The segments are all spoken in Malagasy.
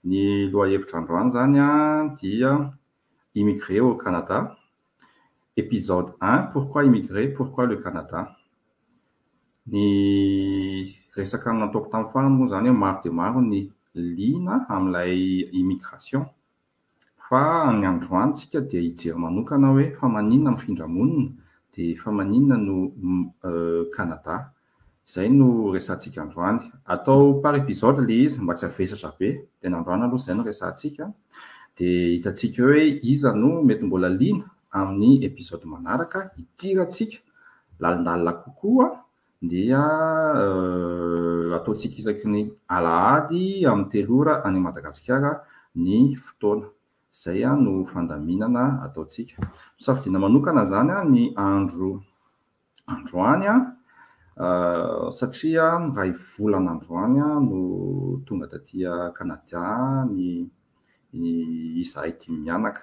Ny lohahevitra androany izany dia Immigrer au Canada, épisode un, pourquoi immigrer, pourquoi le Canada? Ny resaka nataoko tamin'ny farany moa izany hoe maro dia maro ny liana amin'ilay immigration. Fa ny androany tsika dia hijery manokana hoe fa maninona mifindra monina dia fa maninona no Canada. Izay no resahantsika androany. Atao par épisode ilay izy mba tsy havesatra be. Dia ny androany aloha izay no resahantsika. Dia hitantsika eo hoe iza no mety mbola liana amin'ny épisode manaraka hidirantsika lalindalina kokoa dia ataontsika isaky ny alahady amin'ny 3 ora any Madagasikara ny fotoana. Izay no fandaminana ataontsika. Nosafidiana manokana izany ny andro androany satria iray volana androany no tonga taty Canada ny izahay dimy mianaka.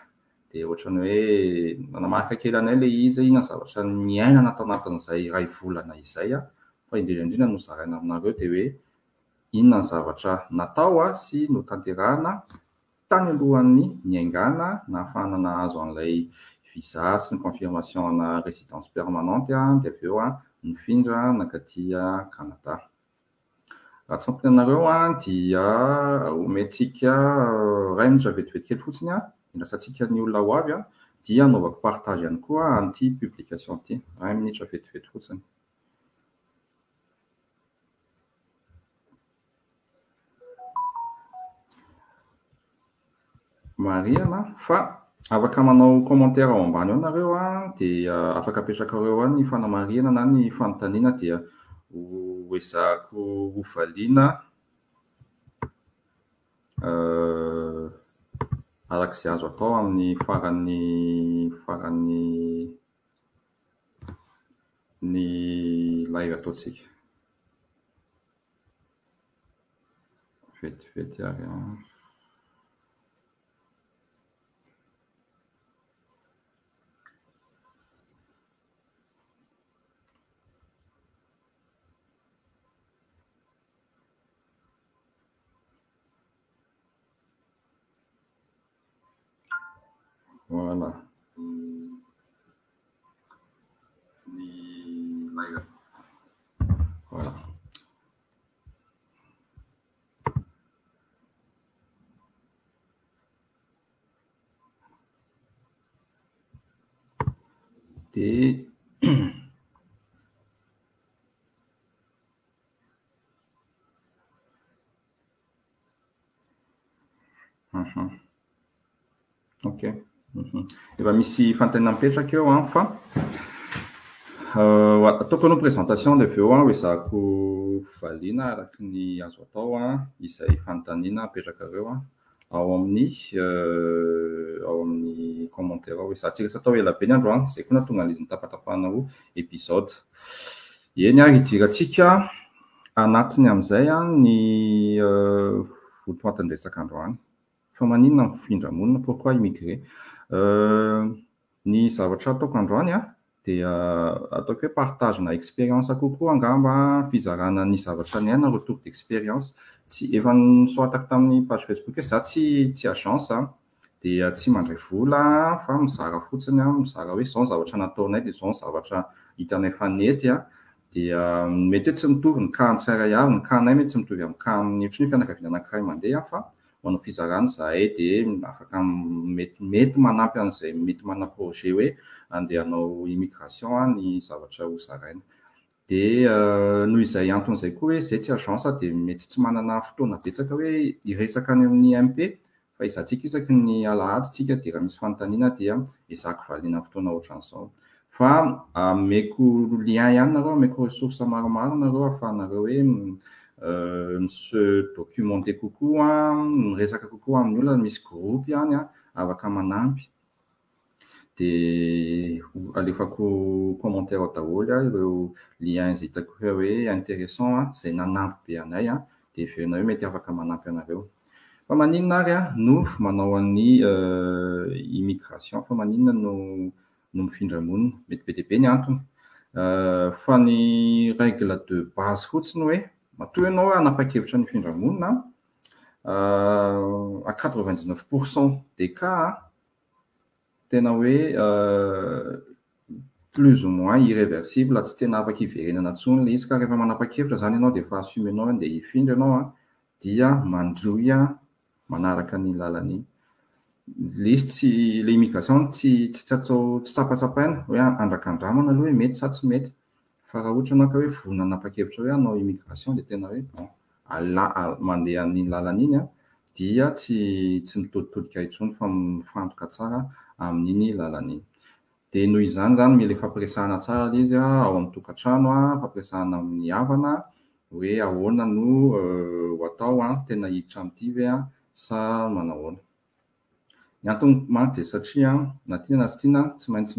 Dia ohatran'ny hoe nanamarika kely anay ilay izy hoe inona ny zavatra niainana tao anatin'izay iray volana izay fa indrindra indrindra nozaraina aminareo dia hoe inona ny zavatra natao sy notanterahina tany alohan'ny niaingàna nahafahana nahazo an'ilay visa sy ny confirmation ana résidence permanente dia avy eo nifindra nankaty Canada. Raha tsy mampino anareo dia omentsika iray minitra vetivety kely fotsiny hiandrasantsika ny olona ho avy dia hanaovako partage ihany koa an'ity publication ity. Iray minitra vetivety fotsiny. Marihana fa afaka manao commentaire ao ambany ao nareo dia afaka apetrakareo ao ny fanamarihana na ny fanontaniana dia ho ezahako hovaliana araka izay azo atao amin'ny faran'ny faran'ny ny live ataontsika. Vetivety ary an. Voilà. Ny live. Voilà. Dia Ok. Efa misy fanontaniana mipetraka eo an, fa ataoko aloha présentation dia avy eo an hoezahako valiana araka ny azo atao an izay fanontaniana apetrakareo an ao amin'ny ao amin'ny commentaire ao. Ezahantsika tsy atao ela be ny androany, izay koa nahatonga an'izy nitapatapahana ho épisode. Eny ary hidirantsika anatiny amin'izay ny votoatin-dresaka androany. Fa maninona mifindra monina? Pourquoi immigrer? Ny zavatra ataoko androany dia ataoko hoe partage-na expérience kokoa angamba, fizarana ny zavatra niainana, retour d'expérience. Tsy, efa nosoratako tamin'ny page Facebook hoe za tsy tsy agence dia tsy mandray vola fa mizara fotsiny aho, mizara hoe izao ny zavatra nataonay dia izao ny zavatra hitanay fa nety dia mety hoe tsy mitovy ny cas-n'ny tsirairay avy, ny cas-nay mety tsy mitovy amin'ny cas-n'ny ohatran'ny hoe fianakaviana anankiray mandeha fa manao fizarana izahay dia afaka mety mety manampy an'izay mety manana projet hoe andeha hanao immigration ny zavatra ho zaraina. Dia noho izay antony izay koa hoe izay tsy agence dia mety tsy manana fotoana betsaka hoe hiresaka any amin'ny MP fa izatsika isaky ny alahady tsika dia raha misy fanontaniana dia ezahako valiana amin'ny fotoana ohatran'izao. Fa ameko lien ihany nareo, ameko ressource maromaro nareo ahafahanareo hoe mi-se documenter kokoa, miresaka kokoa amin'ny olona, misy groupe ihany afaka manampy. Dia alefako commentaire ao daholo ireo lien izay hitako hoe intéressant, izay nanampy be anay dia heverina hoe mety afaka manampy anareo. Fa maninona ary no manao an'ny immigration? Fa maninona no no mifindra monina? Mety be dia be ny antony. Fa ny règle de base fotsiny hoe matoa ianao hanapa-kevitra ny hifindra monina. à 99 % des cas tena hoe plus ou moins irréversible, tsy tena afaka hiverenana intsony ilay izy. Ka rehefa manapa-kevitra izany ianao dia efa assumenao hoe andeha hifindra ianao dia mandrohy manaraka ny lalana iny. Ilay izy tsy ilay immigration tsy atao tsy tsapatsapaina hoe andrakandramana aloha hoe mety sa tsy mety. Fa raha ohatra ianao ka hoe vonona hanapa-kevitra hoe hanao immigration, dia tena hoe bon, ala mandeha amin'iny lalana iny dia tsy mitoditodika intsony fa mifantoka tsara amin'iny lalana iny. Dia noho izany izany mila ifampiresahana tsara ilay izy ao amin'ny tokantrano, ifampiresahana amin'ny havana hoe ahoana no ho atao, tena hiditra amin'ity ve sa manahoana. Ny antony manko dia satria na tiana na tsy tiana tsy maintsy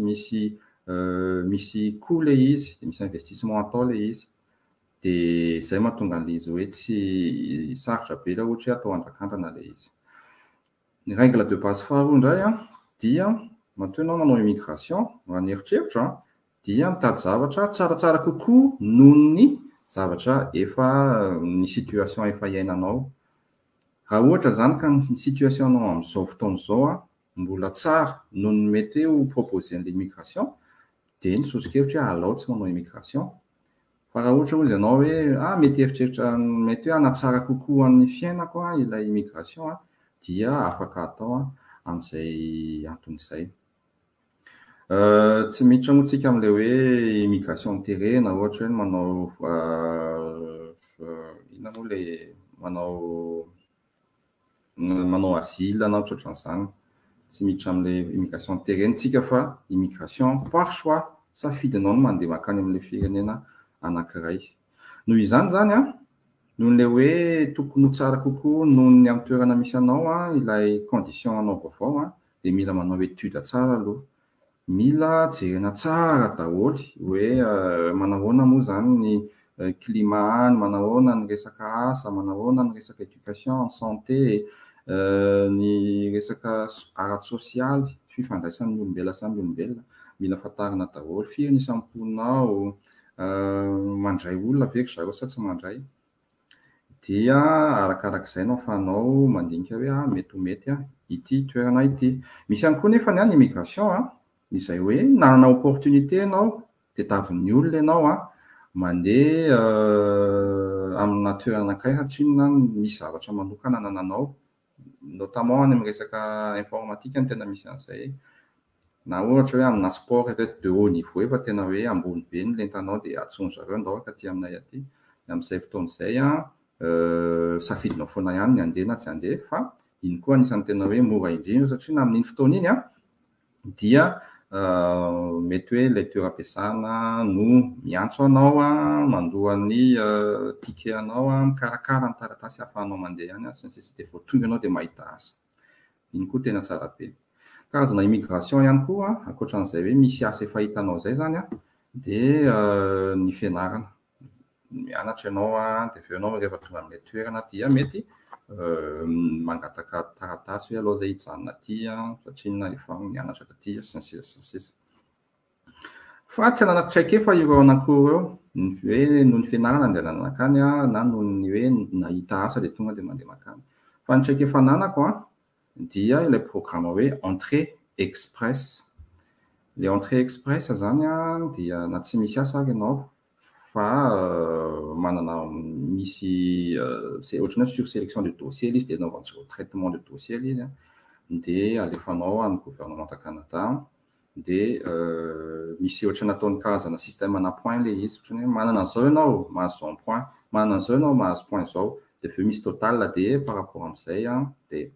misy coût ilay izy, dia misy investissement atao ilay izy. Dia izay mahatonga an'ilay izy hoe tsy sarotra be raha ohatra hoe atao andrakandrana ilay izy. Ny règle de base faharoa indray dia matoa ianao manao immigration, raha ny eritreritro dia mitady zavatra tsaratsara kokoa noho ny zavatra efa ny situation efa iainanao. Raha ohatra izany ka ny situation-nao amin'izao fotoana izao mbola tsara noho ny mety hoe ho proposer-n'ilay immigration, dia ny soso-kevitra hoe alao tsy manao immigration. Fa raha ohatra hozy ianao hoe mety eritreritra mety hoe hanatsara kokoa ny fiainako ilay immigration, dia afaka atao amin'izay antony izay. Tsy miditra moa tsika amin'ilay hoe immigration terena, ohatra hoe manao inona moa ilay manao asile na ohatrohatran'izany. Tsy miditra amin'ilay immigration terena tsika fa immigration par choix, safidinao no mandeha mankany amin'ilay firenena anankiray. Noho izany izany noho ilay hoe tokony ho tsara kokoa noho ny amin'ny toerana misy anao ilay condition anao vaovao, dia mila manao étude tsara aloha. Mila jerena tsara daholo hoe manahoana moa izany ny climat any, manahoana ny resaka asa, manahoana ny resaka éducation, santé, ny resaka ara-tsosialy, fifandraisan'ny olombelona samy olombelona. Mila fantarina daholo. Firy ny isan'ny mponina ao, mandray olona ve ry zareo sa tsy mandray. Dia arakarak'izay no ahafahanao mandinika hoe mety ho mety ity toerana ity. Misy ihany koa nefa ny immigration izay hoe nanana opportunité ianao, tadiavin'ny olona ianao mandeha amina toerana anankiray satria misy zavatra manokana anananao, notamment any amin'ny resaka informatique no tena misy an'izay. Na ohatra hoe amina sport de haut niveau efa tena hoe ambony be ny lentanao, dia antsoin-dry zareo ndao aty aminay aty. Amin'izay fotoana izay safidinao foana ihany ny handeha na tsy handeha, fa iny koa anisan'ny tena hoe mora indrindra satria na amin'iny fotoana iny dia mety hoe ilay toeram-piasana no miantso anao, mandoa ny ticket anao, mikarakara ny taratasy ahafahanao mandeha any sy ny sisa, dia vao tonga ianao dia mahita asa. Iny koa tena tsara be. Karazana immigration ihany koa ankoatran'izay hoe misy asa efa hitanao izay izany dia ny fianarana. Mianatra ianao dia avy eo ianao rehefa tonga amin'ilay toerana dia mety mangataka taratasy hoe aleo zaho hijanona aty satria efa nianatra taty sy ny sisa sy ny sisa. Fa tsy ananako traikefa ireo anankiroa ireo, ny hoe noho ny fianarana andehanana nankany na noho ny hoe nahita asa dia tonga dia mandeha mankany. Fa ny traikefa ananako dia ilay programme hoe Entrée Express. Ilay Entrée Express izany dia na tsy misy asa ary ianao fa manana misy ohatran'ny hoe sursélection de dossier ilay izy, dia anaovan-jareo traitement de dossier ilay izy dia alefanao amin'ny gouvernement Canada, dia misy ohatran'ny nataony karazana système ana point ilay izy, ohatran'ny hoe manana an'izao ianao mahazo un point, manana an'izao ianao mahazo point izao, dia avy eo misy total, dia par rapport amin'izay dia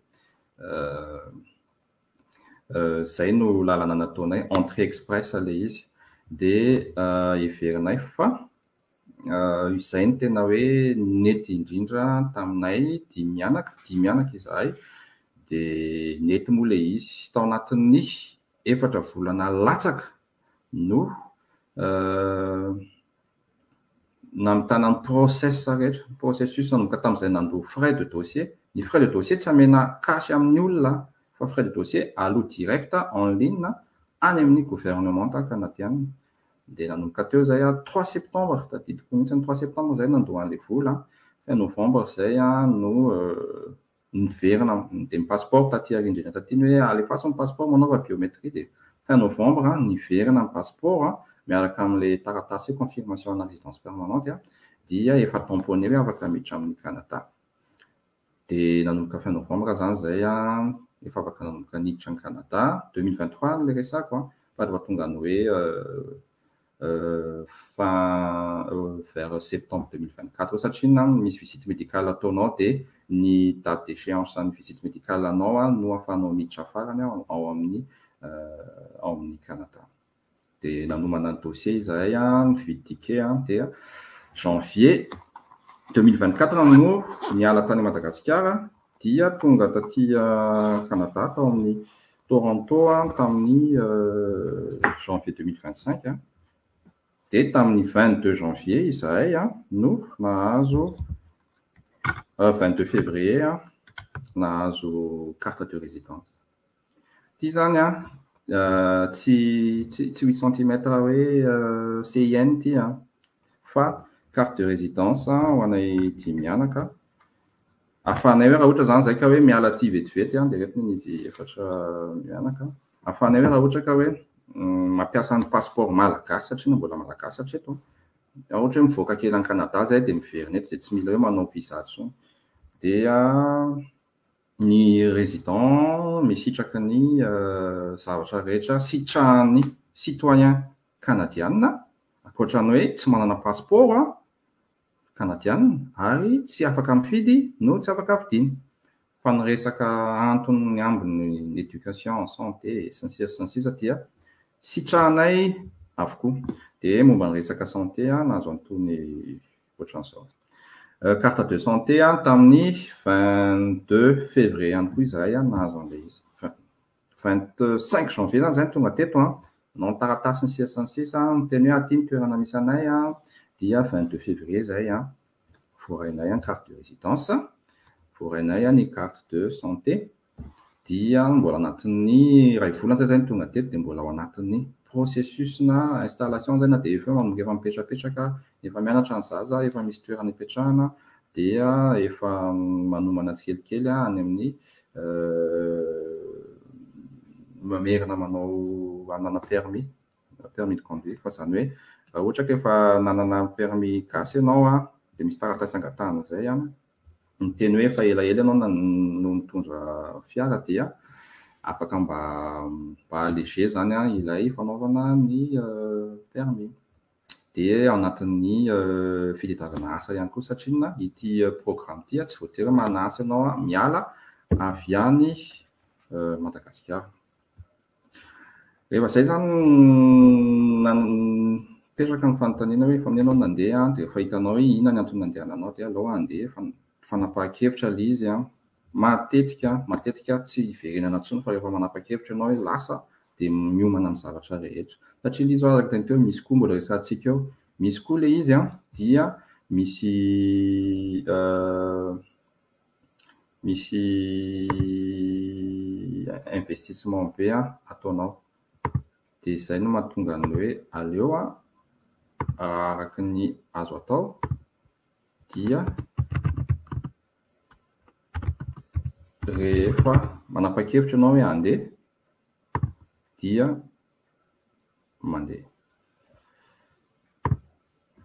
izay no lalana nataonay, Entrée Express ilay izy. Dia heverinay fa izay no tena hoe nety indrindra taminay dimy mianaka izahay, dia nety moa ilay izy. Tao anatin'ny 4 volana latsaka no namitana ny process rehetra, processus nanomboka tamin'izay nandoa frais de dossier. Ny frais de dossier tsy amena cash amin'ny olona fa frais de dossier aloa direct en ligne any amin'ny gouvernement canadienne. Dia nanomboka teo izay 3 septembre, tadidiko mihitsy ny 3 septembre izay nandoa an'ilay vola, fin novembre izay no Niverina dia ny passeport taty aoriana indrindra taty ny hoe alefaso ny passeport manaova biométrie dia fin novembre niverina ny passeport miaraka amin'ilay taratasy hoe confirmation ana résidence permanente dia efa tamponné hoe afaka miditra amin'ny Canada. Dia nanomboka fin novembre izany izay efa afaka nanomboka niditra any Canada, 2023 ilay resako fa rehefa tonga ny hoe fin vers septembre 2024 satria na misy visite médicale ataonao dia ny date d'échéance an'ny visite médicale anao no ahafahanao miditra farany ao amin'ny Canada. Dia nanomana ny dossier izahay, nividy ticket dia janvier 2024 no niala tany Madagasikara dia tonga taty Canada tao amin'ny Toronto tamin'ny janvier 2025. Dia tamin'ny 22 janvier izahay no nahazo, 22 février nahazo carte de résidence. Ity izany tsy 8 centimètres hoe CIN ity fa carte de résidence ho anay dimy mianaka. Ahafahanay hoe raha ohatra izany zahay ka hoe miala aty vetivety dia ireto moa izy efatra mianaka. Ahafahanay hoe raha ohatra ka hoe mampiasa ny passeport malagasy satria mbola malagasy hatreto. Raha ohatra hoe mivoaka kely any Canada zahay dia miverina eto dia tsy mila hoe manao visa intsony. Dia ny résident misitraka ny zavatra rehetra sitrahan'ny citoyen canadiana ankoatran'ny hoe tsy manana passeport canadiana ary tsy afaka mifidy no tsy afaka vidiana. Fa ny resaka antony ambiny, éducation, santé sy ny sisa sy ny sisa dia sitrahanay avokoa. Dia momba ny resaka santé nahazo an'itony ohatran'izao. Carte de santé tamin'ny 22 février ihany koa izahay nahazo an'ilay izy. 25 janvier zany zahay no tonga teto nanao ny taratasy ny sisa sy ny sisa miteny hoe aty ny toerana misy anay dia 22 février zahay voarainay ny carte de résidence, voarainay ny carte de santé dia mbola anatin'ny iray volana zay zahay no tonga teto dia mbola ao anatin'ny processus na installation zay na dia efa manomboka efa mipetrapetraka, efa mianatra ny zaza, efa misy toerana ipetrahana dia efa manomana tsikelikely any amin'ny mamerina manao hanana permis de conduire. Fa izany hoe raha ohatra ka efa nanana permis gasy ianao dia misy taratasy angatahana izay miteny hoe efa elaela ianao no mitondra fiara dia afaka mba alléger zany ilay fanaovana ny permis. Dia ao anatin'ny fitadiavana asa ihany koa satria ity programme ity tsy voatery hoe manana asa ianao miala avy any Madagasikara. Rehefa izay zany mipetraka ny fanontaniana hoe efa amin'inona ianao nandeha dia efa hitanao hoe inona ny antony nandehananao dia aleo handeha fa fanapahan-kevitra ilay izy matetika tsy hiverenana intsony fa rehefa manapa-kevitra ianao hoe lasa dia miomana amin'ny zavatra rehetra. Satria ilay izy araka ny teo misy koa mbola resahantsika eo, misy koa ilay izy dia misy investissement be ataonao. Dia izay no mahatonga ny hoe aleo araka ny azo atao dia rehefa manapa-kevitra ianao hoe handeha dia mandeha.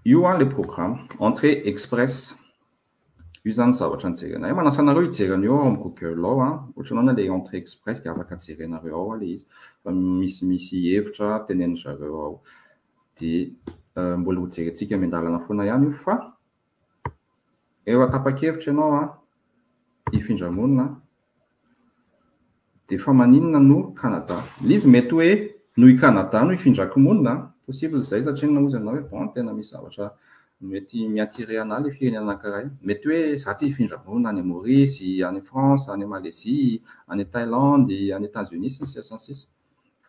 Io ilay programme entrée express. Io zany zavatra nijerenay. Manasa anareo hijery an'io ao amin'ny Google ao ohatra hoe ilay entrée express dia afaka jerenareo ao ilay izy fa misimisy hevitra tenenin-dry zareo ao. Dia mbola hojerentsika miandalana foana ihany io fa rehefa tapa-kevitra ianao hifindra monina dia fa maninona no Canada? Ilay izy mety hoe noho i Canada no hifindrako monina, possible izay satria hozy ianao hoe bon tena misy zavatra mety mi-attirer anahy ilay firenena anankiray. Mety hoe izaho te hifindra monina any Maurice, any France, any Malaisie, any Thaïlande, any États-Unis sy ny sisa sy ny sisa.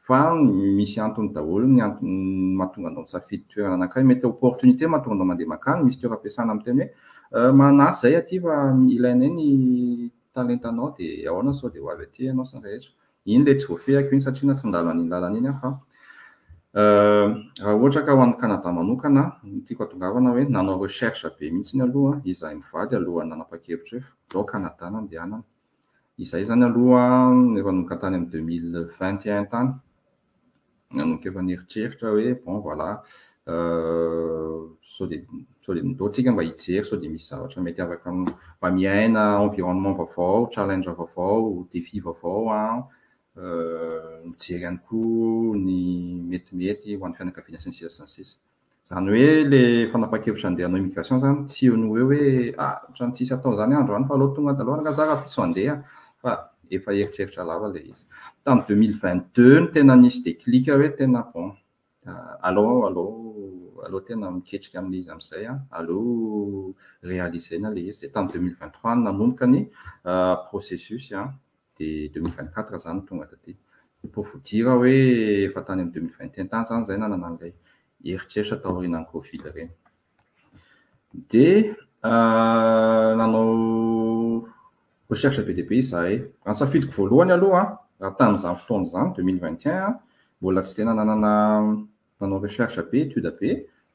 Fa misy antony daholo ny antony mahatonga anao misafidy toerana anankiray. Mety opportunité mahatonga anao mandeha mankany, misy toeram-piasana miteny hoe manasa izahay aty fa ilainay ny talentanao dia ahoana sao dia ho avy aty ianao sy ny rehetra. Iny ilay tsy voafehiko iny satria tsy nandalo an'iny lalana iny aho fa raha ohatra ka ho an'i Canada manokana no tiako hahatongavana hoe nanao recherche be mihitsy aloha izahay mivady alohan'ny nanapa-kevitra hoe izao Canada no andehanana. Izay izany aloha efa nanomboka tany amin'ny 2021 tany. Nanomboka efa nieritreritra hoe bon voilà, sao dia sao dia ndao tsika mba hijery sao dia misy zavatra mety afaka mba miaina environnement vaovao, challenge vaovao, défi vaovao an, mijery ihany koa ny metimety ho an'ny fianakaviana sy ny sisa sy ny sisa. Izany hoe ilay fanapahan-kevitra handeha hanao immigration izany tsy eo no ho eo hoe ah ohatran'ny tsisy atao izany andro any fa aleo tonga dia aleo angaha za rahampitso handeha fa efa eritreritra lava ilay izy. Tamin'ny 2022 no tena nisy déclic hoe tena bon aleo aleo aleo tena miketrika amin'ilay izy amin'izay an, aleo réaliser-na ilay izy. Dia tamin'ny 2023 no nanomboka ny processus an, dia 2024 izany no tonga taty. Pour vous dire hoe efa tany amin'ny 2021 tany izany izahay nanana an'ilay eritreritra taorianan'ny Covid ireny. Dia nanao recherche be dia be izahay. Raha ny safidiko voalohany aloha, raha tamin'izany fotoana izany, 2021, mbola tsy dia nanana nanao recherche be, étude be,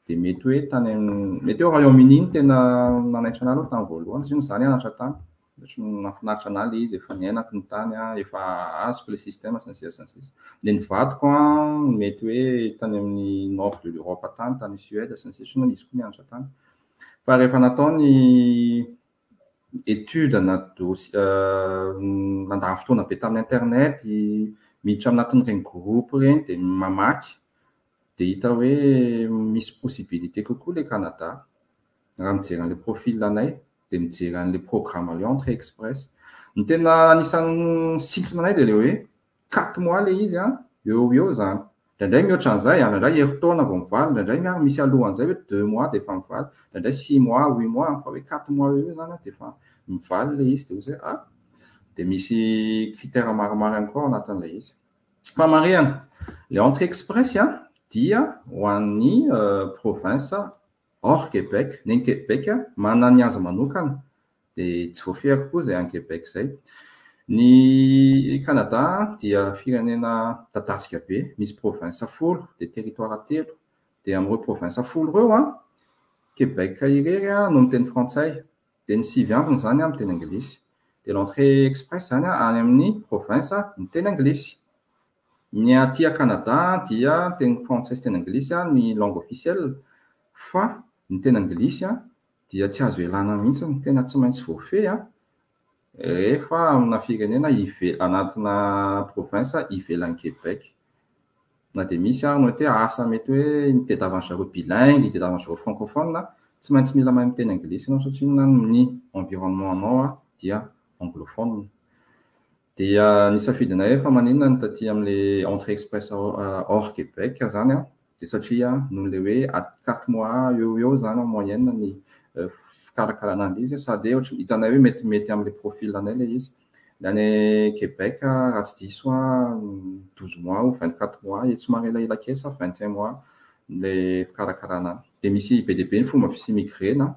dia mety hoe tany amin'ny, mety hoe Royaume-Uni no tena nanaitra anahy aloha tamin'ny voalohany, satria izaho nianatra tany. Ohatran'ny nahafinaritra anahy ilay izy, efa niainako ny tany, efa azoko ilay système sy ny sisa sy ny sisa. Dia ny vadiko an, mety hoe tany amin'ny nord de l'Europe tany, tany Suède sy ny sisa, satria izy koa nianatra tany. Fa rehefa natao ny étude na dossier, nandany fotoana be tamin'ny internet, miditra anatin'ireny groupe ireny dia mamaky, dia hita hoe misy possibilité kokoa ilay Canada. Raha mijery an'ilay profil anay, dia mijery an'ilay programme ilay entrée express. Ny tena anisan'ny nisintona anay dia ilay hoe quatre mois ilay izy an, eo ho eo izany. Indraindray mihoatra an'izay an, indraindray herintaona vao mivaly, indraindray ary misy alohan'izay hoe deux mois dia efa mivaly, indraindray six mois, huit mois, fa hoe quatre mois eo ho eo izany an dia efa mivaly ilay izy dia hoy izy hoe ah, dia misy critère maromaro ihany koa ao anatin'ilay izy. Fa marihana, ilay entrée express an dia ho an'ny province hors Québec, ny any Québec manana ny azy manokana dia tsy voafehiko koa izay any Québec izay. Ny Canada dia firenena midadasika be, misy province 10 dia territoire 3, dia amin'ireo province 10 ireo an, Québec irery no miteny frantsay, dia ny 9 ambiny izany miteny anglisy. Dia l'entrée express izany any amin'ny province miteny anglisy. Ny aty Canada dia teny frantsay sy teny anglisy ny langue officielle, fa ny teny anglisy dia tsy azo ialana mihitsy, tena tsy maintsy voafehy rehefa amina firenena anatina province ivelan'i Québec. Na dia misy ary ny hoe asa mety hoe mitadiavan-dry zareo bilingue, mitadiavan-dry zareo francophone, tsy maintsy mila mahay miteny anglisy ianao satria na ny environnement anao dia anglophone. Dia nisafidinay hoe fa maninona ny taty amin'ilay entrée express hors Québec izany an, dia satria noho ilay hoe quatre mois eo ho eo izany en moyenne ny fikarakarana an'ilay izy, sady hoe ohatry hitanay hoe metimety amin'ilay profil anay ilay izy. Ny any Québec raha tsy diso aho 12 mois ou 24 mois, etsy somary elaela kely sa 21 mois ilay fikarakarana any. Dia misy be dia be ny fomba fimigrena.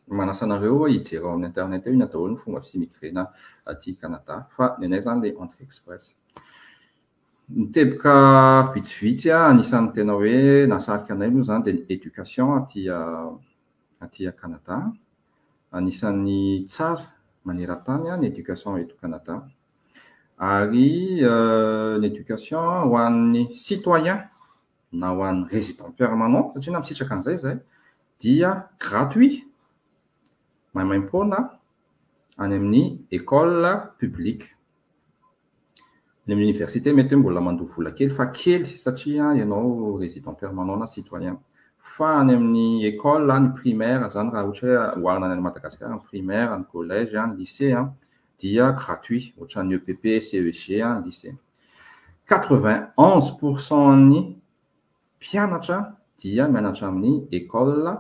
Manasa anareo hijery ao amin'ny internet eo inona daholo ny fomba fimigrena aty Canada, fa ny anay izany ilay entrée express. Ny teboka vitsivitsy anisan'ny tena hoe nahasarika anay moa izany dia ny éducation aty Canada. Anisan'ny tsara maneran-tany ny éducation eto Canada. Ary ny éducation ho an'ny citoyen na ho an'ny résident permanent, satria na misitraka an'izay izahay, dia gratuit, maimaimpoana any amin'ny école publique. Ny amin'ny université mety hoe mbola mandoa vola kely fa kely satria ianao résident permanent na citoyen. Fa any amin'ny école, ny primaire izany raha ohatra hoe oharina any Madagasikara, ny primaire, ny collège, ny lycée dia gratuit, ohatran'ny EPP, CEG, lycée. 91% ny mpianatra dia mianatra amin'ny école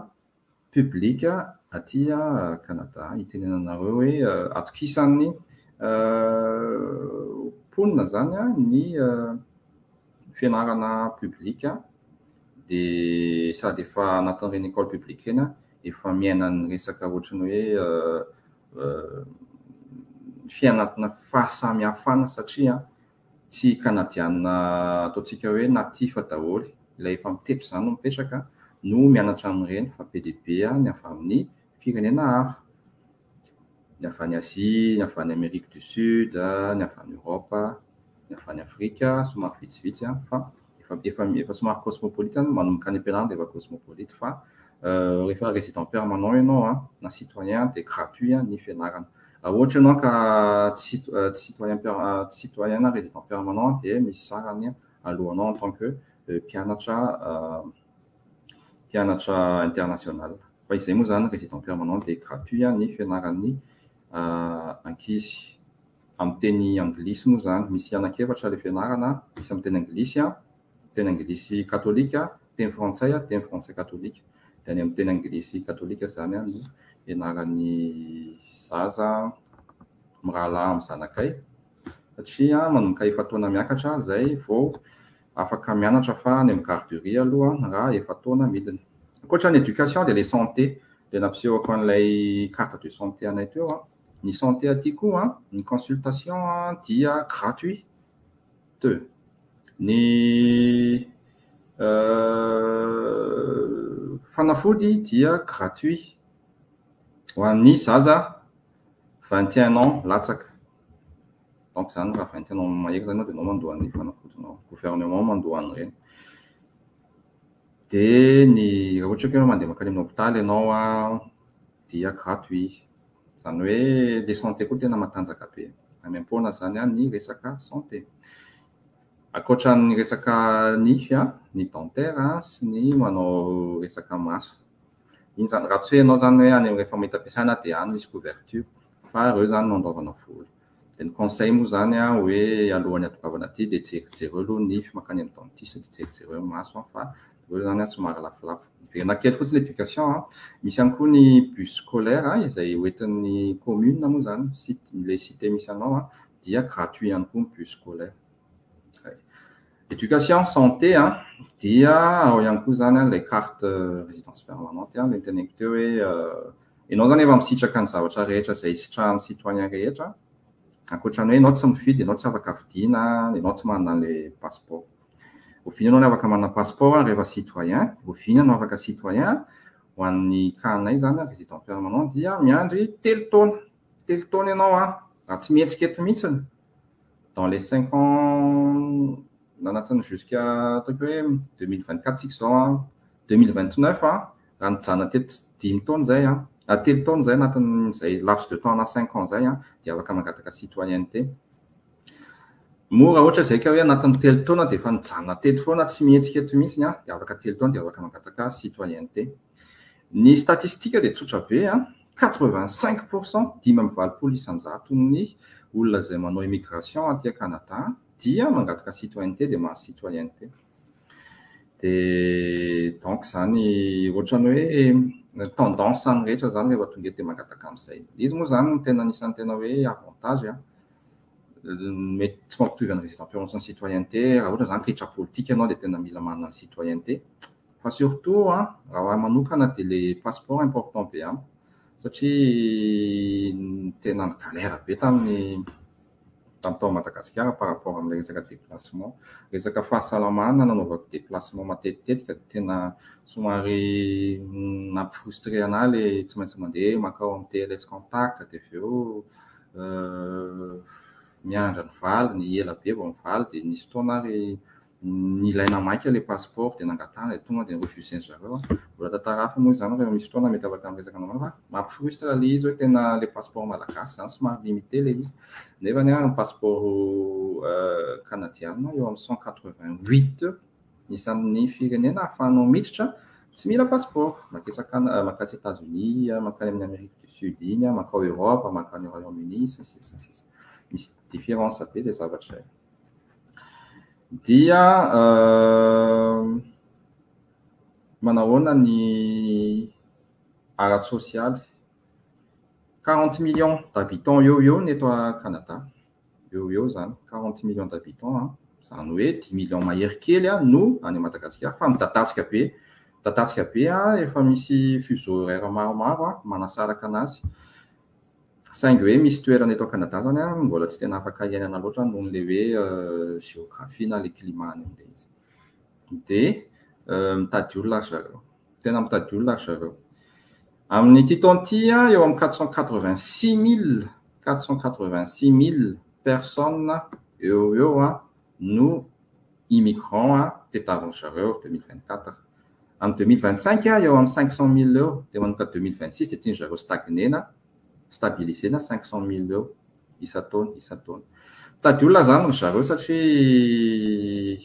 publique aty Canada. Itenenanareo hoe atokisan'ny mponina izany ny fianarana publique, dia sady efa anatin'ireny école publique ireny efa miaina ny resaka ohatran'ny hoe fiainana fahasamihafana satria tsy kanadiana ataontsika hoe natif daholo, ilay efa mitepy izany no mipetraka no mianatra amin'ireny fa be dia be ny avy amin'ny firenena hafa. Ny avy any Asie, ny avy any Amérique du Sud, ny avy any Europe, ny avy any Afrika, somary vitsivitsy fa efa somary cosmopolite zany, manomboka any am-pianarana dia efa cosmopolite fa rehefa résident permanent ianao na citoyen dia gratuit ny fianarana. Raha ohatra ianao ka tsy citoyen tsy citoyen na résident permanent dia misy sarany alohanao en tant que mpianatra international. Fa izay moa zany résident permanent dia gratuit ny fianaran'ny ankizy. Amin'ny teny anglisy moa zany, misy anankiefatra ilay fianarana, misy amin'ny teny anglisy, teny anglisy katolika, teny frantsay, teny frantsay katolika. Dia any amin'ny teny anglisy katolika zany no ianaran'ny zaza mirahalahy amin'ny zanakay satria manomboka efa-taona miakatra izay vao afaka mianatra fa any amin'ny garderie aloha raha efa-taona midina. Ankoatra ny éducation dia ilay santé, ilay nampisehoko an'ilay carte de santé anay teo. Ny santé aty koa, ny consultation dia gratuit. Ny fanafody dia gratuit ho an'ny zaza 21 ans latsaka. Donc zany raha 21 ans mahery zany dia ianao mandoa ny fanafodinao, gouvernement mandoa an'ireny. Dia ny raha ohatra ka hoe mandeha mankany amin'ny hôpitaly ianao dia gratuit. Izany hoe ilay santé koa tena matanjaka be. Maimaim-poana zany ny resaka santé. Ankoatra ny resaka nify, ny dentaire sy ny manao resaka maso. Iny zany raha tsy hoe ianao zany hoe any rehefa mahita ampiasana dia any misy couverture fa ireo zany no andoavana vola. Dia ny conseil moa zany hoe alohan'ny hahatongavana aty dia jerijereo aloha nify mankany amin'ny dentiste dia jerijereo ny maso fa ireo zany somary lafolafo. Miverina kely fotsiny l'éducation, misy ihany koa ny bus scolaire izay hoentin'ny commune moa zany, ilay cité misy anao dia gratuit ihany koa ny bus scolaire. Éducation, santé dia ao ihany koa zany ilay carte résidence permanente ilay noteneniko teo hoe ianao zany efa misitraka ny zavatra rehetra izay sitrahan'ny citoyen rehetra ankoatra ny hoe ianao tsy mifidy, ianao tsy afaka vidiana, ianao tsy manana an'ilay passeport. Oviana ianao no afaka manana passeport rehefa citoyen, oviana no afaka citoyen ho an'ny cas-nay zany résident permanent dia miandry 3 taona. 3 taona ianao raha tsy mihetsika eto mihitsiny dans les 5 ans anatin'ny jusqu'à ataoko hoe 2024 tsika izao 2029 raha nijanona teto 5 taona izay 3 taona izay anatin'izay laps de temps na 5 ans izay dia afaka mangataka citoyenneté. Moa raha ohatra izay ka hoe anatin'ny 3 taona dia efa nijanona teto foana tsy mihetsika eto mihitsiny dia afaka 3 taona dia afaka mangataka citoyenneté. Ny statistique dia tsotra be 85% 85% olona izay manao immigration aty Canada dia mangataka citoyenneté dia mahazo citoyenneté. Dia donc zany ohatrany hoe tendance ny rehetra zany rehefa tonga eto dia mangataka amin'izay. Izy moa zany no tena anisan'ny tena hoe avantage mety tsy mampitovy ny résident permanent sy ny citoyenneté. Raha ohatra zany ritra politique ianao dia tena mila manana ny citoyenneté. Fa surtout raha ho ahy manokana dia le passeport important be amiko satria tena galère be tamin'ny tao Madagasikara par rapport amin'ilay resaka déplacement. Resaka fahasalamana nanaovako déplacement matetitetika dia tena somary nampifrustré anahy ilay tsy maintsy mandeha mankao amin'ny TLS contact dia avy eo miandry ny valiny, ela be vao mivaly dia nisy fotoana ary nilaina maika ilay passeport dia nangatahana dia tonga dia refusé zareo. Mbola tantara hafa moa izany rehefa misy fotoana mety afaka miresaka aminao fa mampifrustre ilay izy hoe tena ilay passeport malagasy izany somary limité ilay izy. Nefa ny passeport canadiana eo amin'ny 188 isan'ny firenena ahafahanao miditra tsy mila passeport. Mankany États-Unis, mankany amin'ny Amérique du Sud iny, mankao Europe, mankany Royaume-Uni, sy ny sisa sy ny sisa. Misy différence be izay zavatra izay. Dia manahoana ny ara-tsosialy? 40 millions d'habitants eo eo ny eto Canada. Eo eo zany, 40 millions d'habitants, izany hoe 10 millions mahery kely no any Madagasikara fa midadasika be. Midadasika be efa misy fuseau horaire maromaro manasaraka anazy. Saingy hoe misy toerana eto Canada zany mbola tsy tena afaka iainana loatra noho ilay hoe géographie na ilay climat any amin'ilay izy. Dia mitady olona ry zareo. Tena mitady olona ry zareo. Amin'ity taona ity, eo amin'ny 486 000, 486 000 personnes eo ho eo no immigrants tadiavin-dry zareo 2024. Amin'ny 2025, eo amin'ny 500 000 eo, dia manomboka 2026 dia tian-dry zareo stagnena, stabilisena 500 000 eo isan-taona, isan-taona. Mitady olona izany ry zareo satria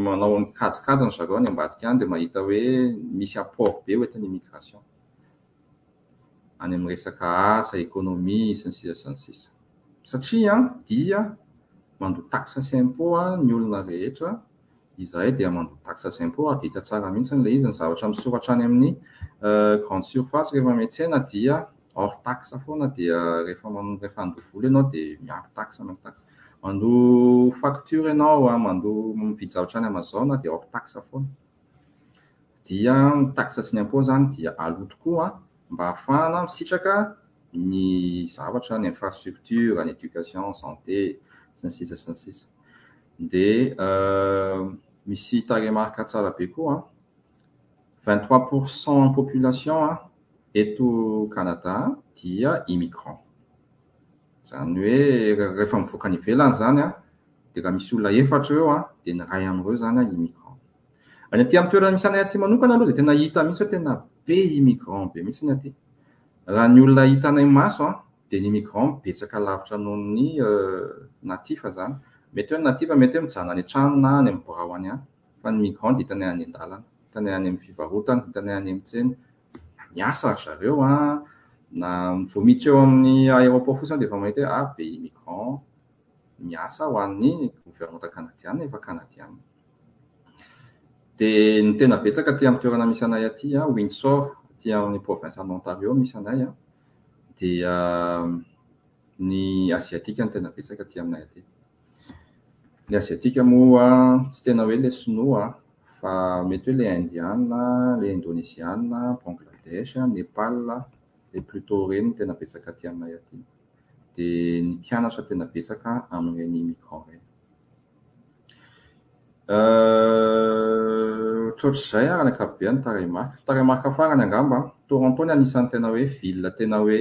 manao ny kajikajiny zareo any ambadika any, dia mahita hoe misy apport be hoentin'ny immigration any amin'ny resaka asa, économie sy ny sisa sy ny sisa. Satria dia mandoa taxe sy impôt ny olona rehetra, izahay dia mandoa taxe sy impôt ary dia hita tsara mihitsy ilay izy, ny zavatra misoratra any amin'ny grande surface rehefa miantsena dia hors taxe foana, dia rehefa handoa vola ianao dia miaro taxe, miaro taxe. Mandoa facture ianao, mandoa mividy zavatra any Amazon dia hors taxe foana. Dia ny taxe sy ny impôt izany dia aloa tokoa mba ahafahana misitraka ny zavatra, ny infrastructure, ny éducation, santé sy ny sisa sy ny sisa. Dia misy tarehimarika tsara be koa, 23 % population eto Canada dia immigrant. Izany hoe rehefa mivoaka any ivelany izany, dia raha misy olona efatra eo, dia ny iray amin'ireo izany immigrant. Any aty amin'ny toerana misy anay aty manokana aloha dia tena hita mihitsy hoe tena be immigrant be mihitsy ny aty. Raha ny olona hitanay maso, dia ny immigrant betsaka lavitra noho ny natif izany. Mety hoe ny natif mety hoe mijanona any an-trano na any amin'ny birao any ihany, fa ny migrant dia hitanay any an-dalana, hitanay any amin'ny fivarotana, hitanay any amin'ny tsena. Miasa ry zareo, na vao miditra eo amin'ny aéroport fotsiny dia efa mahita hoe be immigrant miasa ho an'ny gouvernement canadiana, efa canadiana. Dia ny tena betsaka aty amin'ny toerana misy anay aty, Windsor, aty amin'ny province an'Ontario misy anay, dia ny asiatika no tena betsaka aty aminay aty. Ny asiatika moa tsy tena hoe ilay sinoa, fa mety hoe ilay indiana, ilay indoneziana, Bangladesh, Nepal, dia plutôt ireny no tena betsaka aty aminay aty. Dia ny mpianatra tena betsaka amin'ireny immigrant ireny. Ohatrohatr'izay ary ny ankapobeny tarehimarika. Tarehimarika farany angamba, Toronto ny anisan'ny tena hoe ville tena hoe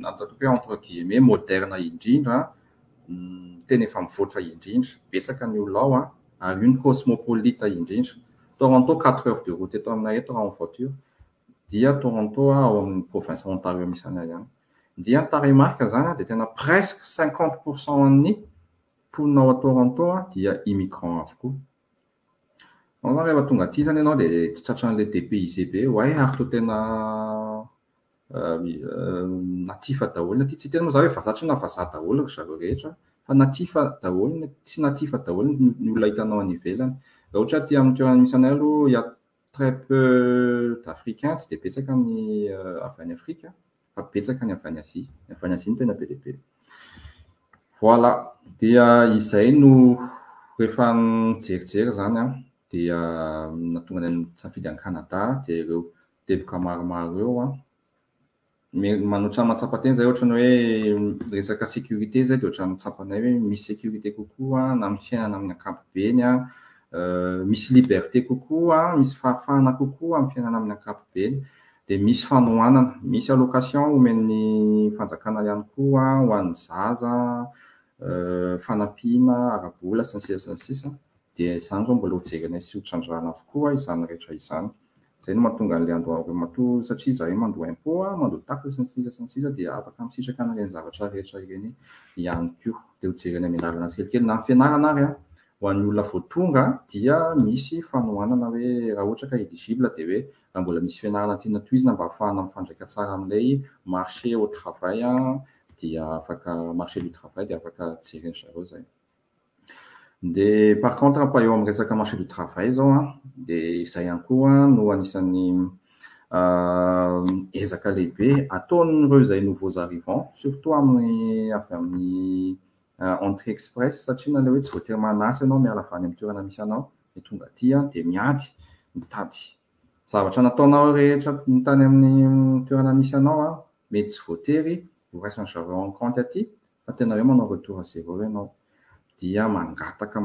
ataoko hoe entre guillemets moderne indrindra, tena efa mivoatra indrindra, betsaka ny olona ao, ary io ny cosmopolite indrindra. Toronto 4 heures de route eto aminay eto raha en voiture, dia Toronto ao amin'ny province Ontario misy anay ihany. Dia ny tarehimarika izany dia tena presque 50 % an'ny mponina ao Toronto dia immigrant avokoa. Ao zany rehefa tonga aty zany ianao dia tsy tratran'ilay dépaysé be hoe ary toa tena natif daholo ny aty. Tsy hiteny moa za hoe vazaha satria na vazaha daholo ry zareo rehetra, fa natif daholo, tsy natif daholo ny olona hitanao any ivelany. Raha ohatra aty amin'ny toerana misy anay aloha, il y a très peu d'Africains, tsy dia betsaka ny avy any Afrika, fa betsaka ny avy any Azia. Ny avy any Azia no tena be dia be. Voilà, dia izay no rehefa nijerijery izany dia nahatonga anay nisafidy an'i Canada, dia ireo teboka maromaro ireo. Manoatra mahatsapa tena izay ohatran'ny hoe resaka sécurité izay dia ohatran'ny tsapanay hoe misy sécurité kokoa na amin'ny fiainana amin'ny ankapobeny, misy liberté kokoa, misy fahafahana kokoa amin'ny fiainana amin'ny ankapobeny. Dia misy fanohanana, misy allocation omen'ny fanjakana ihany koa ho an'ny zaza, fanampiana ara-bola sy ny sisa sy ny sisa. Dia izany izao mbola hojerenay sy hotrandrahana avokoa izany rehetra izany. Izay no mahatonga an'ilay andoha matoa satria izahay mandoa impôt, mandoa taxe sy ny sisa sy ny sisa, dia afaka misitraka an'ireny zavatra rehetra ireny ihany koa. Dia hojerena miandalana tsikelikely na ny fianarana ary ho an'ny olona vao tonga dia misy fanohanana hoe raha ohatra ka éligible dia hoe raha mbola misy fianarana tiana tohizina mba ahafahana mifandraika tsara amin'ilay marché au travail, dia afaka marché du travail, dia afaka jerena zareo izay. Dia par contre pa eo amin'ny resaka marché du travail zao, dia izay ihany koa no anisan'ny ezaka lehibe ataon'ireo izay nouveaux arrivants, surtout amin'ny avy amin'ny entrée express, satria na ilay hoe tsy voatery manasa ianao miala avy any amin'ny toerana misy anao dia tonga aty, dia miady mitady zavatra nataonao rehetra tany amin'ny toerana misy anao, mety tsy voatery ho raisin'ny zareo en compte aty, fa tena hoe manao retour à zéro ianao, dia mangataka,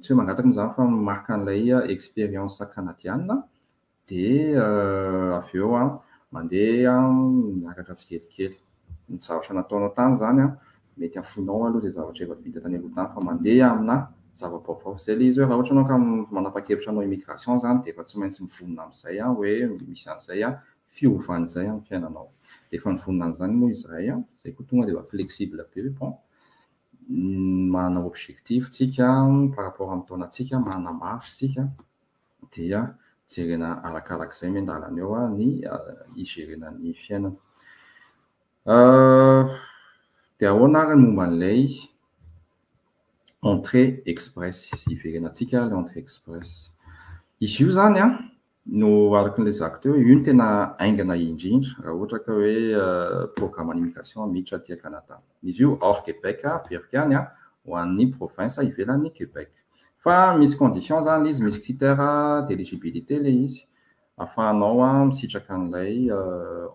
tsy hoe mangataka moa izany fa maka an'ilay expérience canadiana. Dia avy eo an, mandeha miakatra tsikelikely. Ny zavatra nataonao tany izany an, mety afoinao aloha izay zavatra efa vita tany aloha tany fa mandeha amina zava-baovao. Izay ilay izy hoe raha ohatra ianao ka manapa-kevitra hanao immigration izany dia efa tsy maintsy mivonona amin'izay an, hoe misy an'izay an, fiovana izay amin'ny fiainanao. Dia efa nivonona an'izany moa izahay an, izay koa tonga dia efa flexible be hoe bon, manana objectif tsika par rapport amin'ny taonantsika, manana marge isika dia jerena arakarak'izay miandalana eo ny hi-gerena ny fiainana. Dia ahoana ary ny momba an'ilay entrée express? Hiverenantsika ilay entrée express. Izy io izany an, no araka ny lazaiko teo, io no tena haingana indrindra raha ohatra ka hoe programme an'immigration miditra aty Canada. Izy io hors Québec, averiko ihany an, ho an'ny province ivelan'ny Québec. Fa misy condition izany ilay izy, misy critère d'éligibilité ilay izy ahafahanao misitraka an'ilay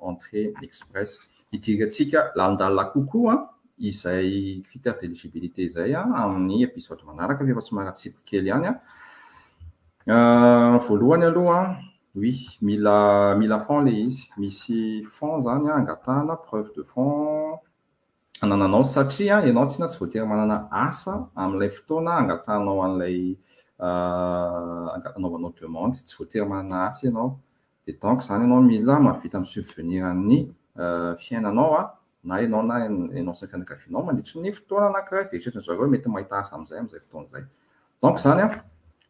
entrée express. Hidirantsika lalindalina kokoa izay critère d'éligibilité izay amin'ny épisode manaraka fa efa somary atsipiko kely ihany. Voalohany aloha, oui, mila fonds ilay izy. Misy fonds izany angatahana, preuve de fonds anananao satria ianao tsinona tsy voatery manana asa amin'ilay fotoana angatahanao an'ilay anaovanao demande, tsy voatery manana asa ianao. Dia donc izany ianao mila mahavita mi-subvenir ny fiainanao na ianao na ianao sy ny fianakavianao mandritry ny fotoana anankiray izay eritreretin-dry zareo mety mahita asa amin'izay amin'izay fotoana izay. Donc izany an,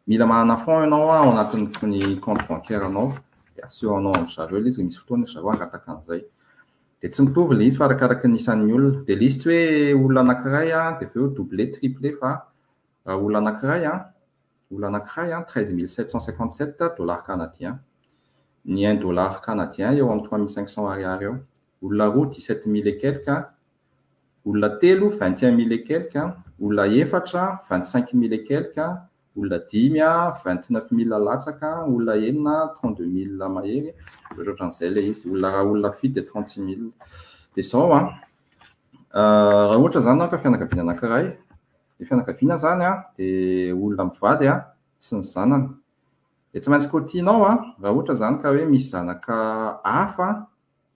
mila manana fonds ianao ao anatin'ny compte bancaire anao dia asehonao amin-dry zareo ilay izy, misy fotoana ry zareo hangataka an'izay. Dia tsy mitovy ilay izy fa arakaraka ny isan'ny olona. Dia ilay izy tsy hoe olona anankiray an, dia avy eo doubler, tripler fa raha olona anankiray an, olona anankiray an, 13 757 dollars canadiens. Ny 1 dollar canadien eo amin'ny 3500 ariary eo. Olona roa 17 000 et quelque, olona telo 21 000 et quelque, olona efatra 25 000 et quelque, olona dimy 29 000 latsaka, olona enina 32 000 mahery, ohatrohatran'izay ilay izy. Olona raha olona fito dia 36 000. Dia izao an, raha ohatra izany ka fianakaviana anankiray, ny fianakaviana izany an dia olona mivady an sy ny zanany. Dia tsy maintsy kotianao an, raha ohatra izany ka hoe misy zanaka hafa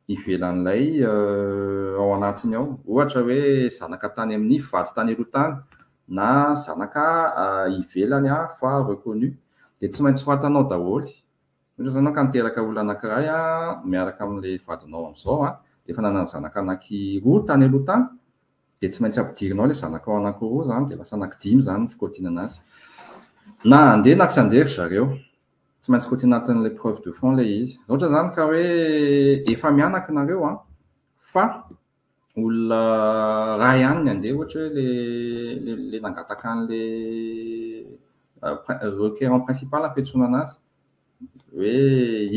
ivelan'ilay ao anatiny ao. Ohatra hoe zanaka tany amin'ny vady tany aloha tany na zanaka ivelany fa reconnu. Dia tsy maintsy soratanao daholo. Ohatra izany ka niteraka olona anankiray miaraka amin'ilay vadinao amin'izao an, dia efa nanana zanaka anankiroa tany aloha tany, dia tsy maintsy ampidirinao ilay zanakao anankiroa izany, dia lasa anankidimy izany ny fikotiana anazy. Na handeha na tsy handeha ry zareo, tsy maintsy kotiana anatin'ilay preuve de fonds ilay izy. Raha ohatra izany ka hoe efa mianaka nareo an, fa olona ray ihany ny handeha, ohatra hoe le nangataka an'ilay requérant principal fiantsoana anazy, hoe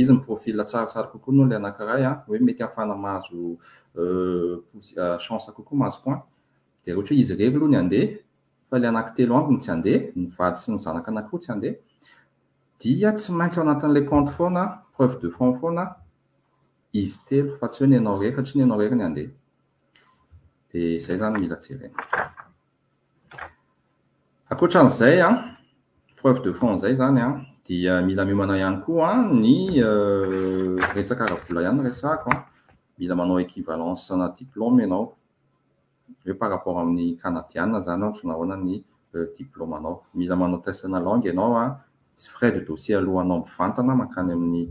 izy ny profil tsaratsara kokoa noho ilay anankiray an, hoe mety ahafahana mahazo chance kokoa mahazo point. Dia ohatra hoe izy irery aloha ny handeha, fa ilay anankitelo ambiny tsy handeha, ny vady sy ny zanaka anankiroa tsy handeha, dia tsy maintsy ao anatin'ilay compte foana, preuve de fonds foana izy telo fa tsy hoe ny anao irery satria ny anao irery ny handeha. Dia izay izany mila jerena. Ankoatran'izay an, preuve de fonds izay izany an, dia mila miomana ihany koa ny resaka ara-bola ihany no resahako an, mila manao équivalence na diplôme ianao, hoe par rapport amin'ny canadiana izany ohatra nahoana ny diplôme-nao. Mila manao test na langue ianao an, frais de dossier alohanao mivantana mankany amin'ny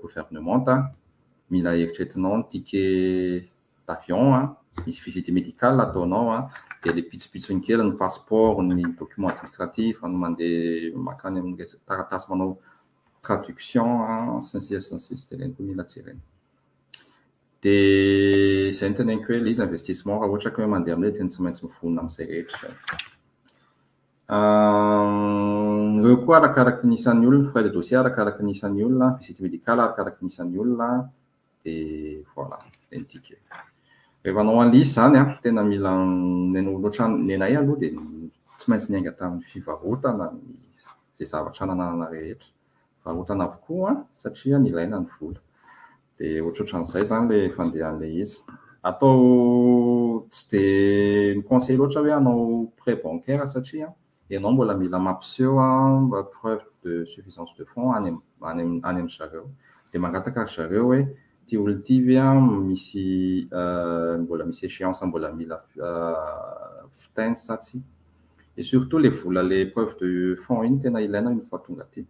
gouvernement, mila eritreretinao ny ticket d'avion an, misy visite médicale ataonao an, dia ilay pitsopitsony kely ny passeport, ny document administratif, ny mandeha mankany amin'ny resaka taratasy manao traduction an, sy ny sisa sy ny sisa, dia ireny koa mila jerena. Dia izay no teneniko hoe ilay izy investissement raha ohatra ka hoe mandeha amin'ilay dia tsy maintsy mivonona amin'izay rehetra izay. Ireo koa arakaraka ny isan'ny olona, frais de dossier arakaraka ny isan'ny olona, visite médicale arakaraka ny isan'ny olona, dia voilà, dia ny ticket. Rehefa hanao an'ilay izy izany an, tena mila loatra ny anay aloha dia tsy maintsy niainga tamin'ny fivarotana ny izay zavatra nananana rehetra. Varotana avokoa satria nilaina ny vola. Dia ohatrohatran'izay izany ilay fandehan'ilay izy. Atao tsy dia mi-conseiller loatra hoe hanao prêt bancaire satria ianao mbola mila mampiseho preuve de suffisance de fonds any any any amin-dry zareo. Dia mangataka ry zareo hoe ity olona ity ve misy mbola misy échéance mbola mila vitainy sa tsia. Et surtout ilay vola, ilay preuve de fonds iny tena ilaina une fois tonga aty.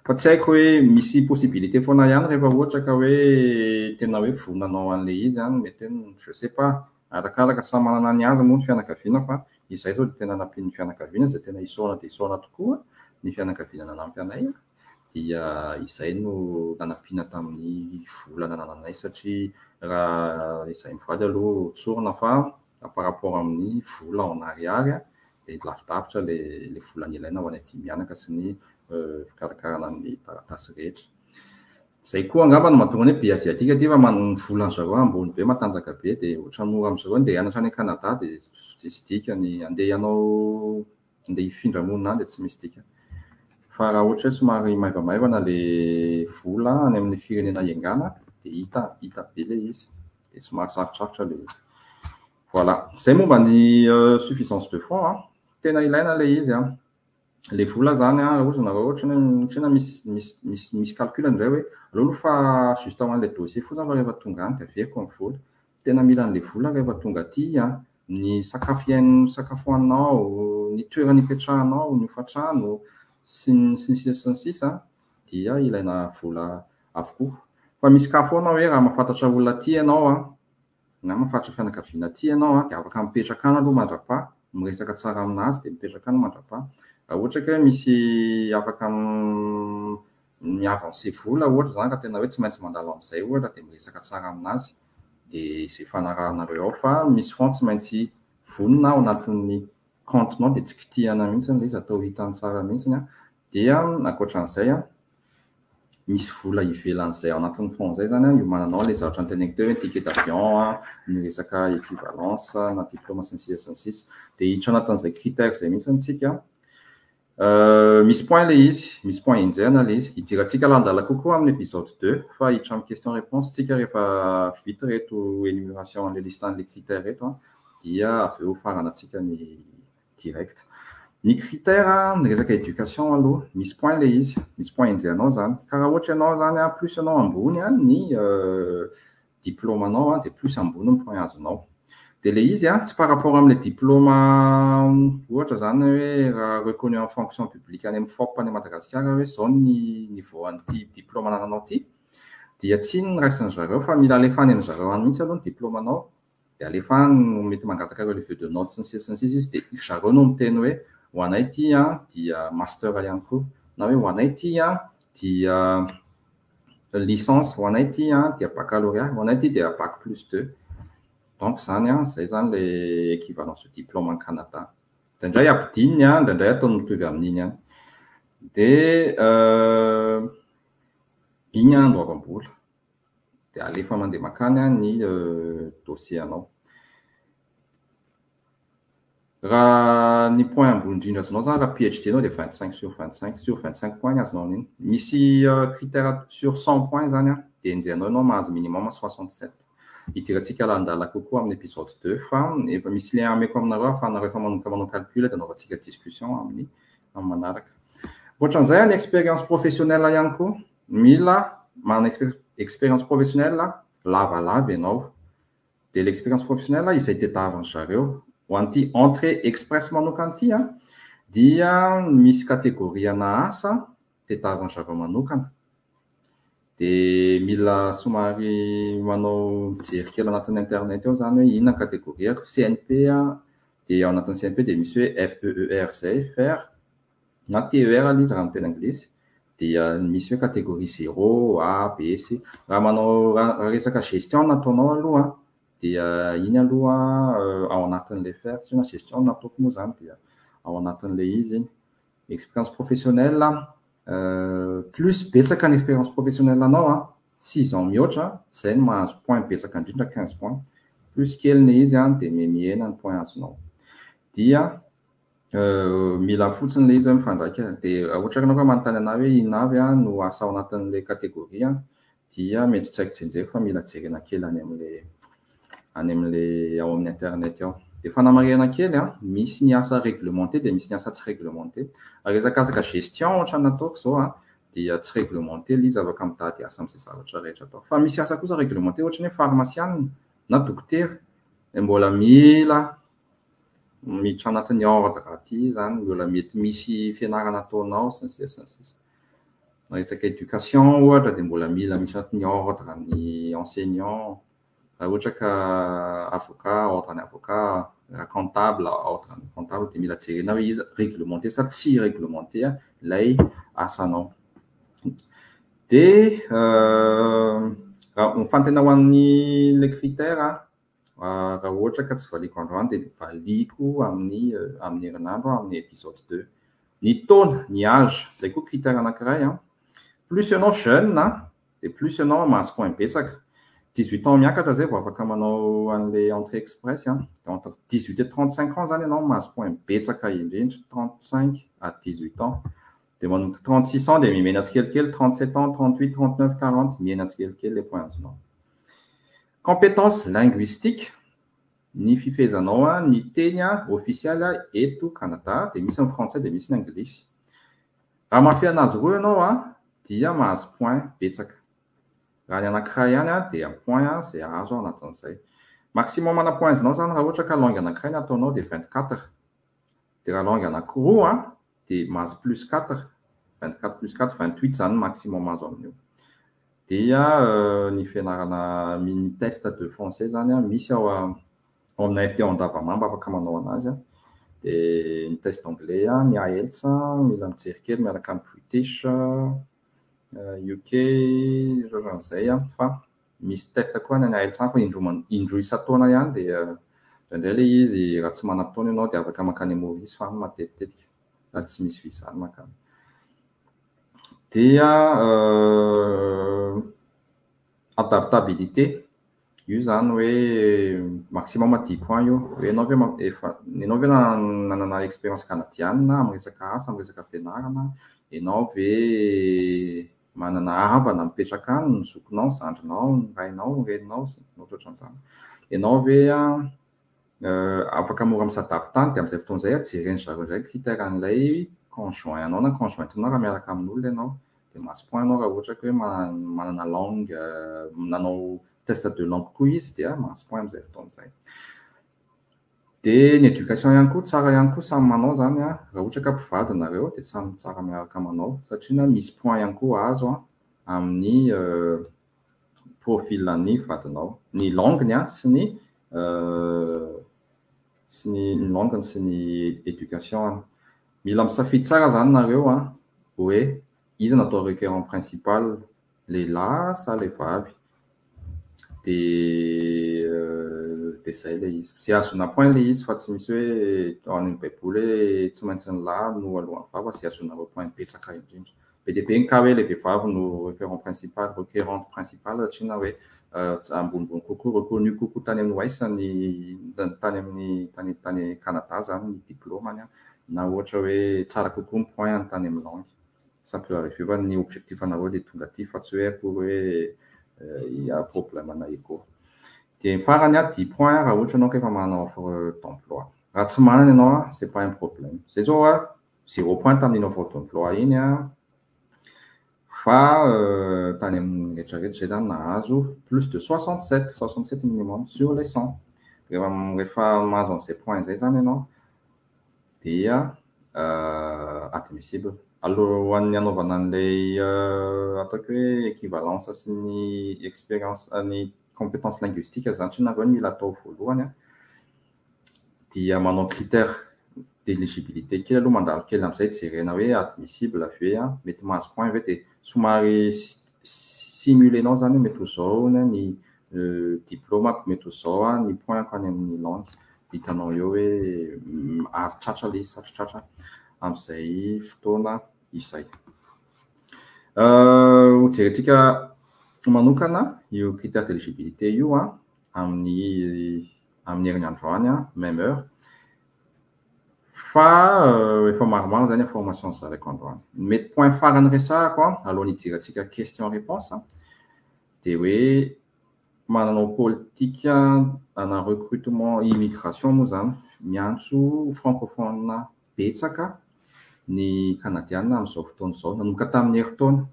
Fa tsy haiko hoe misy possibilité foana ihany rehefa ohatra ka hoe tena hoe vonona hanao an'ilay izy an, mety hoe, je sais pas, arakaraka samy manana ny azy moa ny fianakaviana, fa izay zao dia tena nampian'ny fianakaviana, izay tena isaorana dia isaorana tokoa ny fianakaviana nanampy anay, dia izay no nanampiana tamin'ny vola nanananay, satria raha izahay mivady aloha tsorina fa par rapport amin'ny vola en ariary dia lavidavitra ilay vola nilaina ho anay dimy mianaka sy ny fikarakarana ny taratasy rehetra. Izay koa angamba no mahatonga ny hoe pays asiatique aty fa ny volan-dry zareo ambony be, matanjaka be, dia ohatran'ny mora amin-dry zareo andeha hianatra any Canada, dia tsisy dikany, andeha hanao, andeha hifindra monina any dia tsy misy dikany. Fa raha ohatra hoe somary maivamaivana ilay vola any amin'ny firenena iangana dia hita hita be ilay izy, dia somary sarotsarotra ilay izy. Voilà, izay momba ny suffisance de fonds an, tena ilaina ilay izy an. Ilay vola zany an, raha ohatra nareo ohatra hoe ohatra hoe misy misy misy misy calcul indray hoe aleo aloha fa juste ho an'ilay dossier fotsiny fa rehefa tonga any dia averiko ny vola. Tena mila an'ilay vola rehefa tonga aty an, ny sakafo iain- sakafo hohaninao, ny toerana ipetrahanao, ny hofan-trano sy ny sy ny sisa sy ny sisa dia ilaina vola avokoa. Fa misy cas foana hoe raha mahafantatra olona aty ianao an, na mahafantatra fianakaviana aty ianao an, dia afaka mipetraka any aloha mandra-paha, miresaka tsara aminazy dia mipetraka any mandra-paha. Raha ohatra ka hoe misy afaka mi-avancer vola ohatra izany ka tena hoe tsy maintsy mandalo amin'izay ohatra, dia miresaka tsara aminazy dia izay ifanarahanareo ao, fa misy fonds tsy maintsy vonona ao anatin'ny compte-nao dia tsy kitihana mihitsy ilay izy, atao hitany tsara mihitsy an. Dia ankoatran'izay an, misy vola ivelan'izay ao anatin'ny fonds izay zany an, iomananao ilay zavatra noteneniko teo hoe ticket d'avion an, ny resaka équivalence na diplôme sy ny sisa sy ny sisa. Dia hiditra anatin'izay critère izay mihitsy tsika. Misy point ilay izy, misy point enjehina ilay izy. Hidirantsika lalandala kokoa amin'ny épisode 2, fa hiditra amin'ny question réponse tsika rehefa vita ireto énumération an'ilay liste an'ilay critère ireto an, dia avy eo faranantsika ny direct. Ny critère, ny resaka éducation aloha, misy point ilay izy, misy point enjehanao zany. Ka raha ohatra ianao zany an, plus ianao ambony an ny diplôme anao an, dia plus ambony ny point azonao. Dia ilay izy an, tsy par rapport amin'ilay diplôme, ohatra zany hoe raha reconnu en fonction publique any amin'ny FOP any Madagasikara hoe izao ny niveau an'ity diplôme anananao ity, dia tsy iny no raisin-dry zareo fa mila alefa any amin-dry zareo any mihitsy aloha ny diplôme anao. Dia alefa any no mety mangataka relevé de notes sy ny sisa sy ny sisa izy, dia ry zareo no miteny hoe ho anay ity an dia master ihany koa, na hoe ho anay ity an dia licence, ho anay ity an dia baccalauréat, ho anay ity dia bac plus 2. Donc zany an, izay zany ilay équivalence de diplôme any Canada. Indraindray ampidininy an, indraindray ataony mitovy amin'iny ihany. Dia iny an andoavam-bola. Dia alefa mandeha mankany ny dossier anao. Raha ny point ambony indrindra azonao zany raha PhD ianao dia 25 sur 25, sur 25 points ny azonao amin'iny. Misy critère sur 100 points zany an, dia enjehanao ianao mahazo minimum 67. Hidirantsika lalandala kokoa amin'ny épisode 2, fa efa misy lien ameko aminareo ahafahanareo efa manomboka manao calcul dia anaovantsika discussion amin'ny amin'ny manaraka. Ankoatran'izay, ny expérience professionnelle ihany koa, mila manana expérience professionnelle lavalava ianao. Dia l'expérience professionnelle izay tadiavin-dry zareo. Ho an'ity entrée express manokana ity an, dia misy catégorie ana asa tadiavin-dry zareo manokana. Dia mila somary manao mijery kely anatin'ny internet ao zany hoe inona ny catégorie-ko, CNP an, dia ao anatin'ny CNP dia misy hoe FEER izay, FER, na TER ilay izy raha miteny anglisy, dia misy hoe catégorie 0, A, B, C. Raha manao raha resaka gestion no ataonao aloha dia iny aloha ao anatin'ilay FER, tsy hoe na gestion no ataoko moa zany dia ao anatin'ilay izy iny. Expérience professionnelle, plus betsaka ny expérience professionnelle anao an, 6 ans mihoatra, izay no mahazo point betsaka indrindra, 15 points. Plus kely ny izy an, dia mihena ny point azonao. Dia mila fotsiny ilay izy hoe mifandraika. Dia raha ohatra ianao ka manontany anahy hoe inona avy an no asa ao anatin'ilay catégorie an, dia mety tsy haiko tsianjery fa mila jerena kely any amin'ilay any amin'ilay ao amin'ny internet ao. Dia fanamarihana kely an, misy ny asa réglementé dia misy ny asa tsy réglementé. Raha resakasaka gestion ohatra ny nataoko izao an, dia tsy réglementé ilay izy, afaka mitady asa amin'izay zavatra rehetra atao. Fa misy asa kosa réglementé ohatra ny hoe farmasianina na dokotera, dia mbola mila miditra anatin'ny ordre aty izany, mbola mety misy fianarana ataonao sy ny sisa sy ny sisa. Resaka éducation ohatra dia mbola mila misy anatin'ny ordre ny enseignant. Raha ohatra ka avocat, ordre ny avocat, raha comptable, ordre ny comptable, dia mila jerena hoe iza réglementé sa tsy réglementé ilay asanao. Dia raha ny fanontaniana ho an'ny le critère, raha ohatra ka tsy valiako androany dia valiako amin'ny herinandro amin'ny épisode 2. Ny taona, ny âge, izay koa critère anankiray an. Plus ianao jeune dia plus ianao mahazo point betsaka. 18 ans miakatra zay vao afaka manao an'ilay entrée express an. Entre 18 et 35 ans zany ianao mahazo point betsaka indrindra, 35 à 18 ans. Dia manomboka 36 ans dia mihena tsikelikely, 37 ans, 38, 39, 40, mihena tsikelikely les points azonao. Compétence linguistique, ny fifehezanao ny teny ofisialy eto Canada, dia misy ny frantsay dia misy ny anglisy. Raha mahafehy anazy roa ianao dia mahazo point betsaka. Raha ny anankiray ihany dia point izay azo ao anatin'izay. Maximum ana point azonao zany raha ohatra ka langue anankiray no ataonao dia 24. Dia raha langue anankiroa dia mahazo plus 4. 24 plus 4, 28 zany maximum azo amin'io. Dia ny fianarana mini test de français zany misy ao amin'ny AFT ao Andavamamba afaka manao anazy. Dia ny test anglais, ny IELTS, mila mijery kely miaraka amin'ny British, UK, ohatran'izay fa misy test koa ny IELTS fa indroa isan-taona ihany dia indraindray ilay izy raha tsy manam-potoana ianao dia afaka mankany Maurice fa any matetitetika raha tsy misy visa mankany. Dia adaptabilité, io zany hoe maximum 10 points io. Hoe ianao ve efa, ianao ve nanana expérience canadienne amin'ny resaka asa, amin'ny resaka fianarana, ianao ve manana havana mipetraka any, ny zokinao, ny zandrinao, ny rainao, ny reninao, sy ny ohatrohatran'izany. Ianao ve afaka mora mi-s'adapte any, dia amin'izay fotoana izay jereny zareo indray critère an'ilay conjoint anao na conjointe-nao raha miaraka amin'olona ianao. Dia mahazo point ianao raha ohatra ka hoe manana langue, nanao test de langue koa izy dia mahazo point amin'izay fotoana izay. Dia ny éducation ihany koa, tsara ihany koa samy manao zany raha ohatra ka mpivady nareo dia samy tsara miaraka manao satria misy point ihany koa azo amin'ny profil an'ny vadinao. Ny langue-ny sy ny sy ny langue-ny sy ny éducation. Mila misafidy tsara zany nareo hoe iza no atao requérant principal, lehilahy sa le vavy. Dia izay ilay izy. Izay ahazoana point ilay izy fa tsy misy hoe ao amin'ny baiboly hoe tsy maintsy ny lahy no alohan'ny vavy fa izay ahazoanareo point betsaka indrindra. Be dia be ny cas hoe ilay vehivavy no référent principal, requérante principale satria na hoe ambonimbony kokoa, reconnu kokoa tany amin'ny OS ny tany amin'ny tany tany Canada zany ny diplômany na ohatra hoe tsara kokoa ny point tany amin'ny langue. Ça peut arriver fa ny objectif anareo dia tonga aty fa tsy hoe akory hoe il y a problème ana ego. Dia ny farany 10 points raha ohatra ianao ka efa manana offre d'emploi. Raha tsy manana ianao c'est pas un problème. Zay zao 0 point tamin'iny offre d'emploi iny fa tany amin'ny rehetrarehetra zay zany nahazo plus de 67, 67 minimum sur les 100. Rehefa mahazo an'izay point izay zany ianao dia admissible. Alohan'ny hanaovana an'ilay ataoko hoe équivalence sy ny expérience, ny compétence linguistique zany tsy nareo mila atao voalohany dia manao critère d'éligibilité kely aloha mandalo kely amin'izay jerena hoe admissible ve mety mahazo point ve dia somary simulenao zany hoe mety ho zao ny diplômako, mety ho zao ny point-ko any amin'ny langue. Hitanao eo hoe azo tratra ilay izy sa tsy tratra amin'izay fotoana izay. Ho jerentsika manokana io critère d'éligibilité io amin'ny herinandro any même heure. Fa efa maromaro zany information zaraiko androany. Mety point farany resahako alohan'ny hidirantsika question réponse dia hoe Manana politika ana recrutement immigration moa izany, miantso francophone betsaka ny Kanadiana amin'izao fotoana izao, nanomboka tamin'ny herintaona.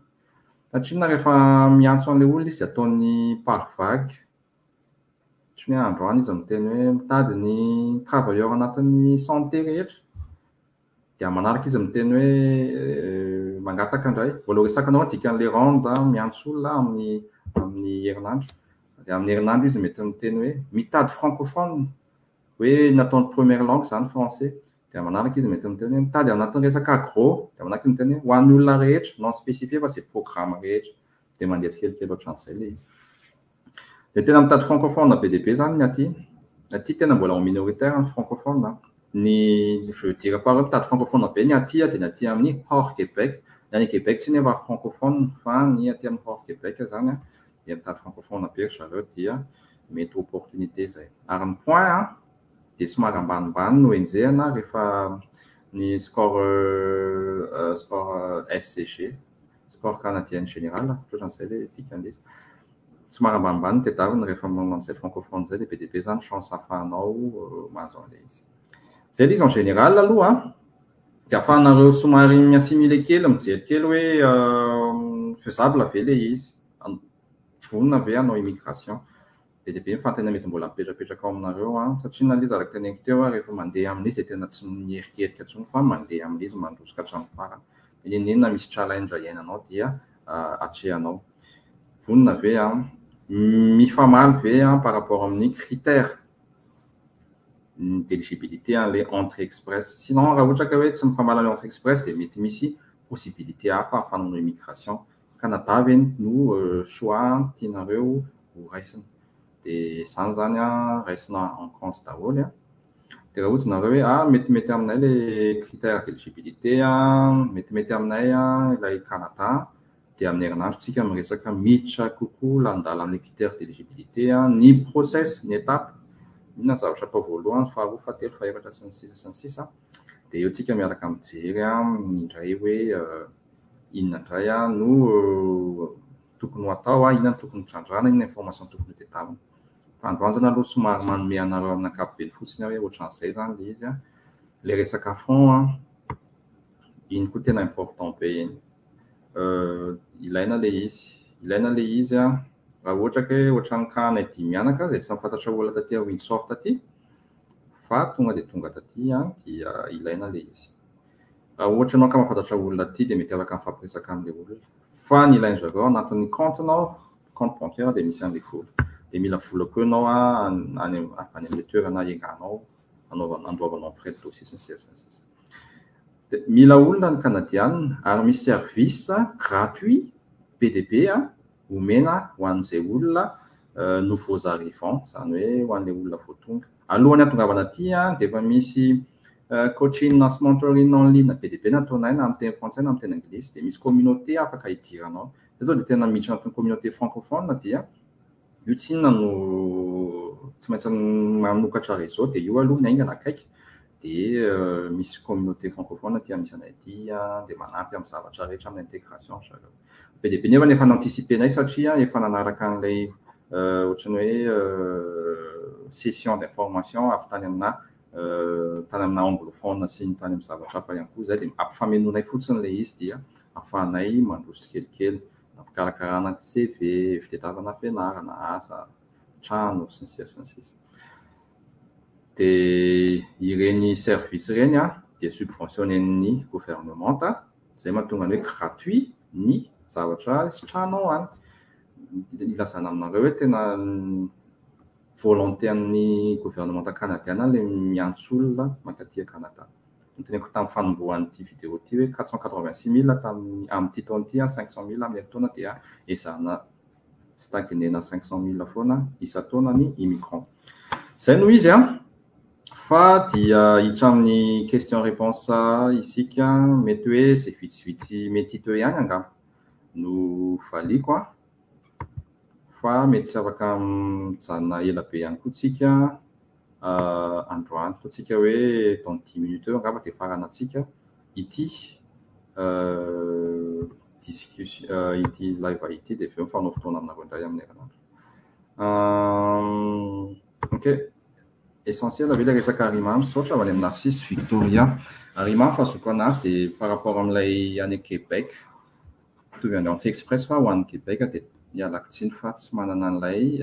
Satria na rehefa miantso an'ilay olona izy dia ataony par vague. Ohatran'ny hoe androany izy miteny hoe mitady ny travailleur anatin'ny santé rehetra. Dia manaraka izy miteny hoe mangataka indray. Mbola ho resakanao ny dikan'ilay round miantso olona amin'ny herinandro. Dia amin'ny herinandro izy mety miteny hoe mitady francophone, hoe nataony première langue izany français. Dia manaraka izy mety miteny hoe mitady anatin'ny resaka agro. Dia manaraka izy miteny hoe ho an'ny olona rehetra, non spécifié fa izay programme rehetra. Dia mandeha tsikelikely ohatran'izay ilay izy. Dia tena mitady francophone be dia be izany ny aty. Aty tena mbola en minoritaire ny francophone. Ny je veux dire par hoe mitady francophone be ny aty dia ny aty amin'ny hors Québec. Ny any Québec tsy nefa francophone fa ny aty amin'ny hors Québec izany dia mitady francophone be ry zareo dia mety opportunité izay. Ary ny point dia somary ambanimbany no enjehina rehefa ny score SCG, score canadien général, ohatran'izay ilay dikan'ilay izy. Somary ambanimbany no tadiavina rehefa amin'izay francophone izay dia be dia be izany chance ahafahanao mahazo an'ilay izy. Izay ilay izy en général aloha dia ahafahanareo somary mi-assimiler kely, mijery kely hoe faisable ve ilay izy, vonona ve hanao immigration. Be dia be ny fanontaniana mety mbola mipetrapetraka ao aminareo satria na ilay izy araka teneniko teo rehefa mandeha amin'izy dia tena tsy mierikerika intsony fa mandeha amin'izy mandroso ka hatramin'ny farany. N'inona n'inona misy challenge iainanao dia atrehanao. Vonona ve mifamaly ve par rapport amin'ny critère d'éligibilité an'ilay entrée express. Sinon raha ohatra ka hoe tsy mifamaly amin'ny entrée express dia mety misy possibilité hafa ahafahanao immigration. Canada ve no choix tianareo ho raisina. Dia izany izany raisina en compte daholo. Dia raha ohatra nareo hoe metimety aminay ilay critère d'éligibilité, metimety aminay ilay Canada, dia amin'ny herinandro tsika miresaka miditra kokoa lalindalina amin'ilay critère d'éligibilité, ny process, ny étape, inona ny zavatra atao voalohany, faharoa, fahatelo, fahefatra sy ny sisa sy ny sisa. Dia eo tsika miaraka mijery indray hoe inona indray no tokony ho atao, inona no tokony hotrandrahana, inona information tokony ho tadiavina. Fa androany zany aloha somary manome anareo amin'ny ankapobeny fotsiny aho hoe ohatran'izay izany ilay izy. Ilay resaka fonds iny koa tena important be iny. Ilaina ilay izy, ilaina ilay izy raha ohatra ka hoe ohatran'ny cas anay dimy mianaka izay tsy mahafantatra olona taty Windsor taty fa tonga dia tonga taty dia ilaina ilay izy. Raha ohatra ianao ka mahafantatra olona aty dia mety afaka mifampiresaka amin'ilay olona. Fa ny ilain-dry zareo anatin'ny compte-nao, compte bancaire dia misy an'ilay vola. Dia mila vola koa ianao any avy any amin'ilay toerana hiainganao, anaovana andoavanao frais de dossier sy ny sisa sy ny sisa. Dia mila olona ny Kanadiana ary misy service gratuit be dia be omena ho an'izay olona nouveaux arrivants, izany hoe ho an'ilay olona vao tonga. Alohan'ny hahatongavana aty dia efa misy coaching sy mentoring en ligne be dia be nataonay na amin'ny teny frantsay na amin'ny teny anglisy. Dia misy communauté afaka hidiranao. Izay izao dia tena miditra anatin'ny communauté francophone dia io tsy inona no tsy maintsy manokatra réseau dia io aloha ny aingana akaiky. Dia misy communauté francophone aty misy anay aty dia manampy amin'ny zavatra rehetra amin'ny intégration ry zareo. Be dia be nefa efa nanticipenay satria efa nanaraka an'ilay ohatran'ny hoe session d'information avy tany amina tany amina anglophone sy ny tany amin'ny zavatra hafa ihany koa izay dia ampifamenoanay fotsiny ilay izy dia ahafahanay mandroso tsikelikely fikarakarana CV, fitadiavana fianarana, asa, trano sy ny sisa sy ny sisa. Dia ireny service ireny dia subventionné-n'ny gouvernement izay mahatonga ny hoe gratuit ny zavatra sitrahanao any. Ilazana aminareo hoe tena volonté an'ny gouvernement kanadiana ilay miantso olona mankaty Canada. Noteneniko tamin'ny fanombohan'ity vidéo ity hoe 486 000 tamin'ny amin'ity taona ity, 500 000 amin'ny herintaona dia ezahana stagnena 500 000 foana isan-taona ny immigrant. Izay no izy fa dia hiditra amin'ny question réponse isika, mety hoe izay vitsivitsy mety hita eo ihany angamba no valiako fa mety tsy afaka mijanona ela be ihany koa tsika androany. Ataontsika hoe dans 10 minutes eo angamba dia faranantsika ity discussion ity live ity dia avy eo mifanao fotoana aminareo indray amin'ny herinandro. Ok, essentiel ve ilay resaka Arima? Misaotra avy any amin'ny Narcisse Victoria. Arima, fahazoako anazy dia par rapport amin'ilay any Québec, mitovy any Entrée Express fa ho an'ny Québec dia ialako tsiny fa tsy manana an'ilay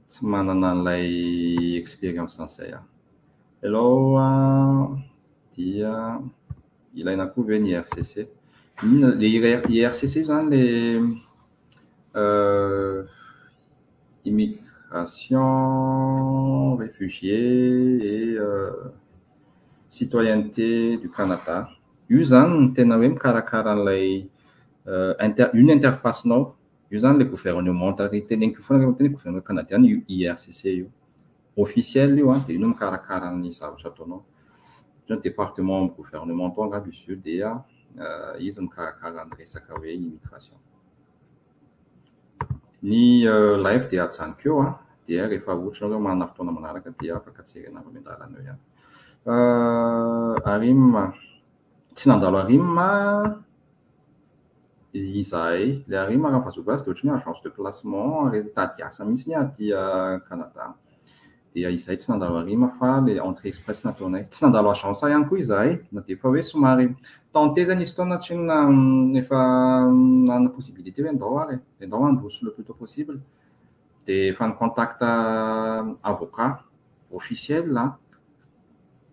tsy manana an'ilay expérience an'izay aho. Hello, dia ilaina koa ve ny IRCC? Inona ilay IRCC io izany ilay immigration, réfugié et citoyenneté du Canada. Io izany no tena hoe mikarakara an'ilay inter, io ny interface-nao. Io izany ilay gouvernement teneniko foana rehefa miteny hoe gouvernement canadien io IRCC io. Officiel io an, dia io no mikarakara ny zavatra ataonao. Ohatra hoe département amin'ny gouvernement tao angamba izy io dia izy mikarakara ny resaka hoe immigration. Ny live dia ajanoko eo an, dia rehefa ohatra nareo manana fotoana manaraka dia afaka jerena avy any an-dalana eo ihany. Arim, tsy nandalo Arim izahay. Ilay Arim raha ny fahazoako azy dia ohatran'ny hoe agence de placement ireny mitady asa mihitsy aty Canada. Dia izahay tsy nandalo Arim fa ilay entrée express nataonay. Tsy nandalo agence ihany koa izahay na dia efa hoe somary tenté zany izy taona satria efa nanana possibilité hoe ndao ary e, ndao handroso le plus tôt possible. Dia efa ni-contact avocat officiel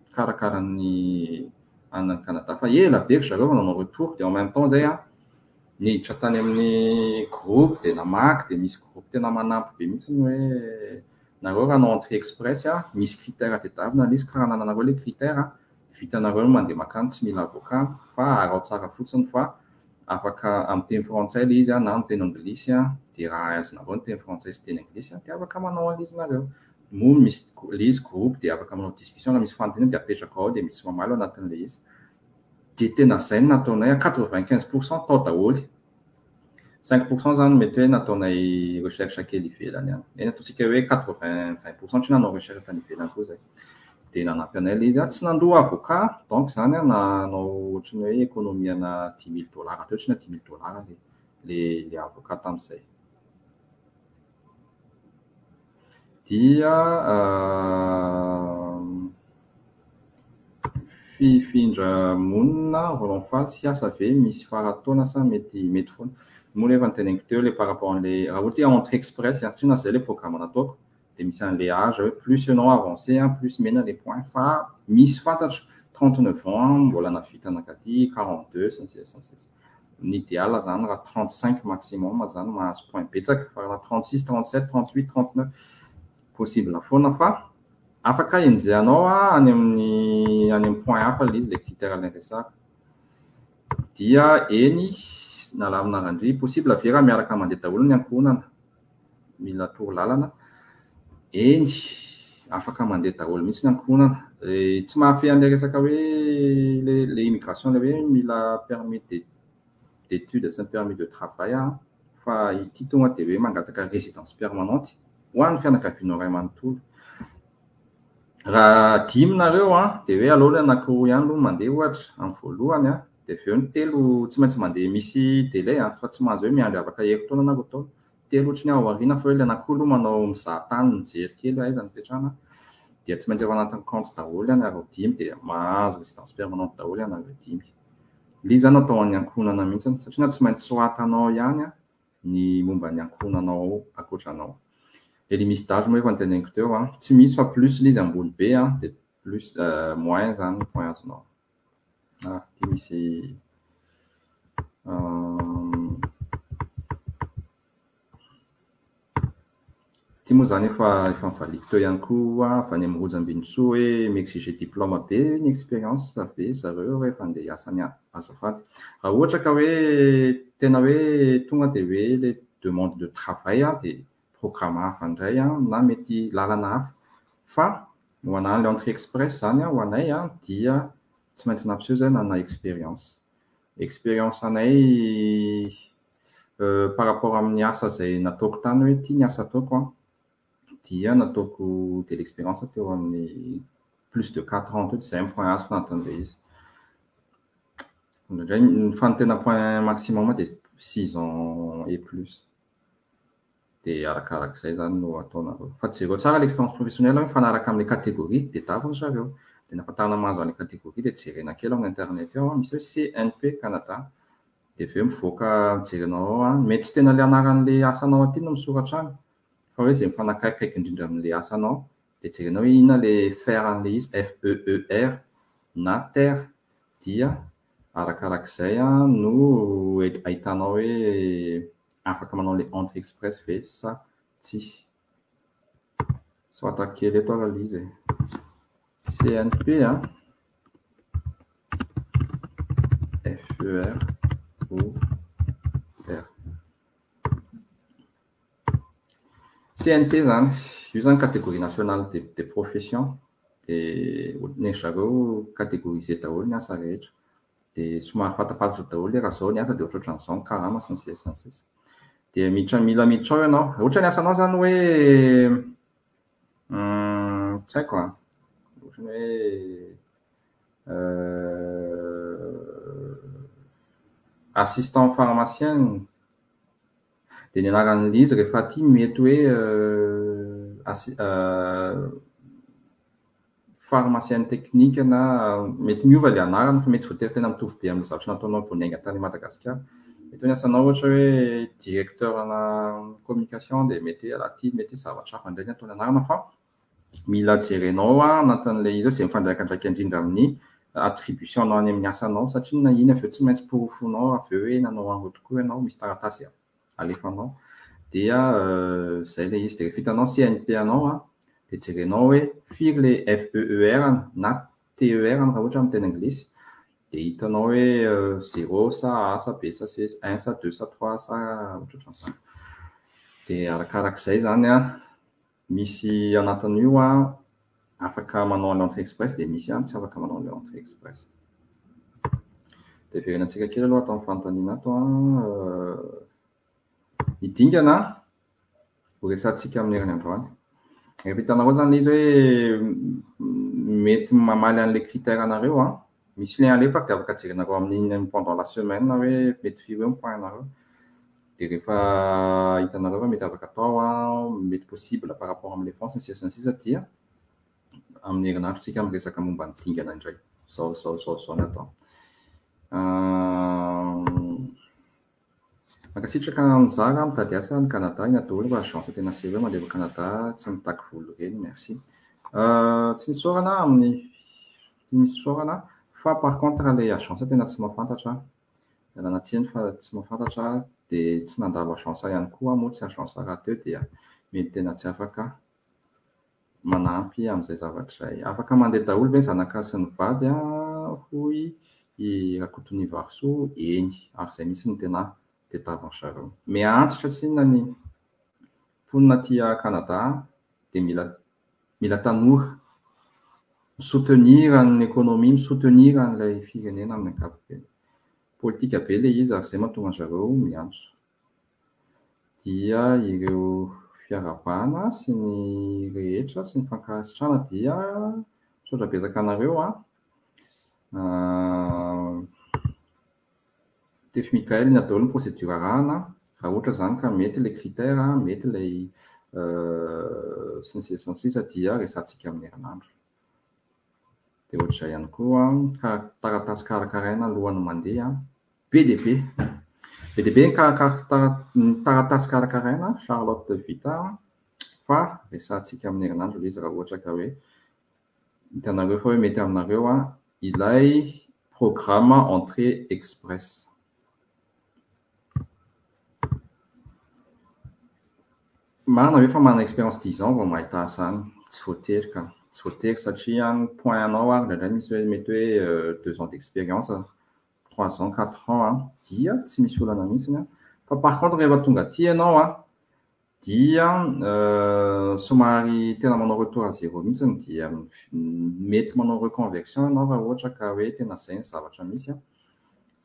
mikarakara ny any Canada fa ela be ry zareo vao nanao retour dia en même temps zay an niditra tany amin'ny groupe dia namaky dia misy groupe tena manampy be mihitsy ny hoe nareo raha hanao entrée express an misy critère tadiavina ilay izy ka raha anananareo ilay critère vitanareo ny mandeha mankany tsy mila avocat fa araho tsara fotsiny fa afaka amin'ny teny frantsay ilay izy na amin'ny teny anglisy dia raha azonareo ny teny frantsay sy teny anglisy dia afaka manao an'ilay izy nareo. Moa misy ilay izy groupe dia afaka manao discussion raha misy fanontaniana dia apetraka ao dia misy mamaly ao anatin'ilay izy. Dia tena izay no nataonay, 95% tao daholo. 5% izany mety hoe nataonay recherche kely ivelany ihany. Eny ataontsika hoe 80 20% satria nanao recherche tany ivelany koa izay. Dia nanampy anay ilay izy, tsy nandoa avocat, donc izany nanao ohatran'ny hoe économie ana 10 000 dollars teo, ohatran'ny 10 000 dollars ilay avocat tamin'izay. Dia fifindra-monina Roland Faly sy asa ve misy faran-taona sa mety mety foana? Moa rehefa noteneniko teo ilay par rapport an'ilay raha ohatra hoe entrée express satria na izay ilay programme nataoko dia misy an'ilay âge hoe plus ianao avancé plus mena les points fa misy fantatra 39 ans mbola nahavita nankaty 42 sy ny sisa sy ny sisa. Ny idéal zany raha 35 maximum zany mahazo point betsaka fa raha 36, 37, 38, 39 possible foana fa afaka enjehanao any amin'ny any amin'ny point hafa ilay izy ilay critère ilay resahako. Dia eny nalamina Randria possible ve raha miaraka mandeha daholo ny ankohonana? Mila toro lalana. Eny afaka mandeha daholo mihitsy ny ankohonana. Tsy mahafehy an'ilay resaka hoe ilay immigration ilay hoe mila permis d'études sy ny permis de travail fa ity tonga dia hoe mangataka résidence permanente ho an'ny fianakavianao iray manontolo. Raha dimy nareo dia hoe aleo ilay anankiroa ihany aloha mandeha ohatra amin'ny voalohany dia avy eo ny telo tsy maintsy mandeha misy délai fa tsy mahazo hoe miandry afaka herintaona na roa taona. Telo ohatry ny ao aoriana fa hoe ilay anankiroa aloha manao mizaha tany mijery kely hoe aiza no ipetrahana dia tsy maintsy ao anatin'ny compte daholo ianareo dimy dia mahazo résidence permanente daholo ianareo dimy. Ilay izy zany atao an'ny ankohonana mihitsy satria na tsy maintsy soratanao ihany ny momba ny ankohonanao ankoatra anao. Ilay limite d'âge moa efa noteneniko teo tsy misy fa plus ilay izy ambony be dia plus moins zany ny point azonao. Ity misy ity moa zany efa efa nivaliako teo ihany koa avy any amin'ny Rojo Ambinintsoa hoe mi-exiger diplôme be ny expérience be zareo rehefa handeha hiasa any azafady. Raha ohatra ka hoe tena hoe tonga dia hoe ilay demande de travail dia programme hafa indray na mety lalana hafa fa ho an'ilay entrée express zany ho anay dia tsy maintsy nampiseho izay nanana expérience. Expérience anay par rapport amin'ny asa izay nataoko tany hoe ity ny asa ataoko dia nataoko de l'expérience teo amin'ny plus de 4 ans teo izay ny point azoko anatin'ilay izy. Indraindray fa ny tena point maximum dia 6 ans et plus. Dia arakarak'izay izany no ataonareo. Fa jereo tsara ilay expérience professionnelle hoe mifanaraka amin'ilay catégorie tadiavin-dry zareo. Dia ny ahafantarana mahazo an'ilay catégorie dia jerena kely ao amin'ny internet ao, misy hoe CNP Canada. Dia avy eo mivoaka jerenao ao an, mety tsy tena ilay anaran'ilay asanao aty no misoratra any, fa hoe izay mifanakaikikaiky indrindra amin'ilay asanao. Dia jerenao hoe inona ilay fer an'ilay izy, FEER na ter, dia arakarak'izay no ahitanao hoe afaka manao an'ilay entrée express ve sa tsia. Soratako kely eto ary ilay izy e. CNP an, FER ou ter. CNP izany, io izany catégorie nationale des professions, dia ny ry zareo catégorisé daholo ny asa rehetra. Dia somary fantapantatra daholo hoe raha izao ny asa dia ohatrohatran'izao ny karama sy ny sisa sy ny sisa. Dia miditra mila miditra ao ianao. Raha ohatra ny asanao izany hoe tsy haiko an, ohatran'ny hoe assistant pharmacien, dia ny anaran'ilay izy rehefa aty mety hoe pharmacien technique na mety miova ilay anarana fa mety tsy voatery tena mitovy be amin'ilay zavatra nataonao vao niainga tany Madagasikara. Mety hoe ny asanao ohatra hoe directeur ana communication dia mety hoe aty mety hoe zavatra hafa indray ny ataony anarana fa mila jerenao anatin'ilay izy hoe izay mifandraikandraika indrindra amin'ny attribution-nao any amin'ny asanao satria na iny avy eo tsy maintsy porofoinao avy eo hoe nanao an'ireo tokoa ianao, misy taratasy alefanao dia izay ilay izy. Dia rehefa hitanao CNP anao dia jerenao hoe firy ilay FEER na TER raha ohatra amin'ny teny anglisy dia hitanao hoe zéro sa A sa B sa C, un sa deux sa trois sa ohatrohatran'izany. Dia arakarak'izay izany an, misy anatin'io an, afaka manao an'ilay entrée express dia misy ihany tsy afaka manao an'ilay entrée express. Dia verenantsika kely aloha ato amin'ny fanontaniana ato an, ny dingana ho resahantsika amin'ny heriny androany. Rehefa hitanareo izany ilay izy hoe mety mamaly an'ilay critère anareo an, misy lien alefako dia afaka jerenareo amin'iny pendant la semaine hoe mety firy eo ny point anareo. Dia rehefa hitanareo fa mety afaka atao an, mety possible par rapport amin'ilay fonds sy ny sisa sy ny sisa dia amin'ny herinandro tsika miresaka momba ny dingana indray. Izao izao izao izao ny atao. Mankasitraka mizara mitady asa any Canada ina daholo fa agence tena sérieux mandefa Canada tsy mitaky vola ireny merci. Tsy misy isaorana amin'ny tsy misy isaorana fa par contre ilay agence tena tsy mahafantatra ialana tsiny fa tsy mahafantatra dia tsy nandalo agence ihany koa moa tsy agence rahateo dia mety tena tsy afaka manampy amin'izay zavatra izay. Afaka mandeha daholo ve ny zanaka sy ny vady hoy i Rakotonivarosoa? Eny, ary izay mihitsy no tena tadiavin-dry zareo. Miantsotra tsinona ny mponina aty Canada dia mila mila tanora mi-soutenir ny économie, mi-soutenir an'ilay firenena amin'ny ankapobeny. Politika be ilay izy ary izay mahatonga an-dry zareo miantso. Dia ireo fiarahabana sy ny rehetra sy ny fankasitrahana dia misaotra betsaka anareo an. Tefy Mickaël inona daholo ny procédure arahana raha ohatra izany ka mety ilay critère, mety ilay sy ny sisa sy ny sisa dia resahantsika amin'ny herinandro. Dia ohatr'izay ihany koa, taratasy karakaraina alohan'ny mandeha. Be dia be. Be dia be ny taratasy karakaraina, Charlotte Vita, fa resahantsika amin'ny herinandro ilay izy raha ohatra ka hoe hitanareo fa hoe mety aminareo ilay programme entrée express. Marina ve fa manana expérience dix ans vao mahita asa any? Tsy voatery ka. Tsy voatery satria ny point anao ary indraindray misy hoe mety hoe deux ans d'expérience, trois ans, quatre ans dia tsy misy olana mihitsy an. Fa par contre rehefa tonga aty ianao an, dia somary tena manao retour à zéro mihitsy dia mety manao reconversion ianao raha ohatra ka hoe tena izay ny zavatra misy an.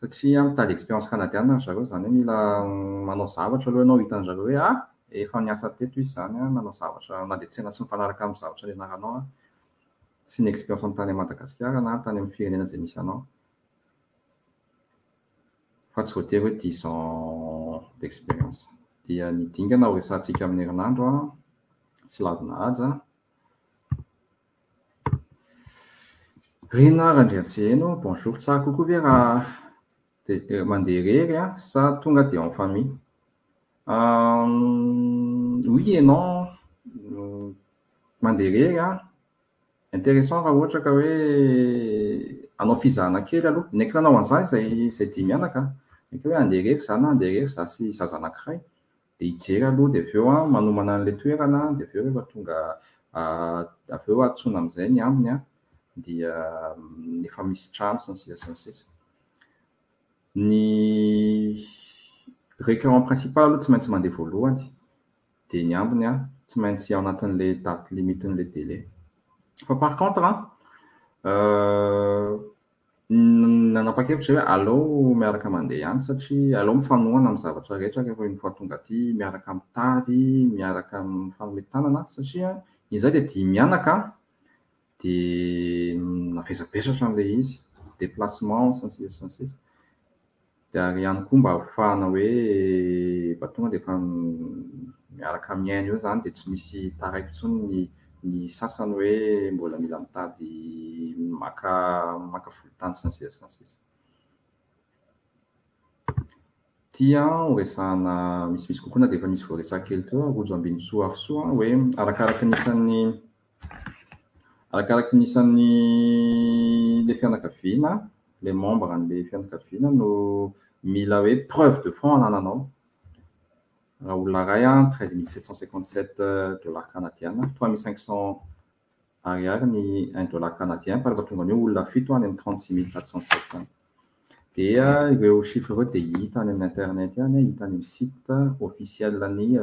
Satria mitady expérience canadienne ry zareo, izany hoe mila manao zavatra aloha ianao hitan-dry zareo hoe ah! Efa niasa teto izy izany an, nanao zavatra na dia tena tsy mifanaraka amin'ny zavatra nianaranao an, sy ny expérience-ny tany Madagasikara na tany amin'ny firenena izay misy anao. Fa tsy voatery hoe dix ans d'expérience. Dia ny dingana ho resahantsika amin'ny herinandro an, tsy lavina haja. Rina Randriantseheno, bonjour, tsara kokoa ve raha mandeha irery an, sa tonga dia en famille? Oui et non, mandeha irery an, intéressant raha ohatra ka hoe hanao fizahana kely aloha, ny aiko nanao an'izany izay izay dimy anaka an, ny aiko hoe handeha irery za na handeha irery za sy zaza anankiray, dia hijery aloha dia avy eo an manomana an'ilay toerana dia avy eo rehefa tonga avy eo antsoina amin'izay ny ambiny an, dia efa misy trano sy ny sisa sy ny sisa. Ny requérant principal aloha tsy maintsy mandeha voalohany, dia ny ambiny an tsy maintsy ao anatin'ilay date limite-n'ilay délai. Fa par contre an, nanapa-kevitra izay hoe aleo miaraka mandeha ihany satria aleo mifanohana amin'ny zavatra rehetra rehefa une fois tonga aty, miaraka mitady, miaraka mifanome tanana satria izay dia dimy mianaka an, dia navesabesatra an'ilay izy, déplacement sy ny sisa sy ny sisa. Dia ary ihany koa mba ahafahana hoe mba tonga dia efa miaraka miaina eo izany dia tsy misy taraiky intsony ny ny sasany hoe mbola mila mitady maka maka volontany sy ny sisa sy ny sisa. Ity an ho resahana misimisy kokoa na dia efa nisy voaresaka kely teo ary Rojo Ambinintsoa Harisoa hoe arakaraka ny isan'ny arakaraka ny isan'ny ilay fianakaviana, ilay membre an'ilay fianakaviana no mila hoe preuve de fonds anananao. Raha olona iray an, 13 757 dollars canadiens, 3500 ariary ny un dollar canadien, fa rehefa tonga an'io olona fito any amin'ny 36 407 any. Dia ireo chiffres ireo dia hita any amin'ny internet any, hita any amin'ny site officiel ny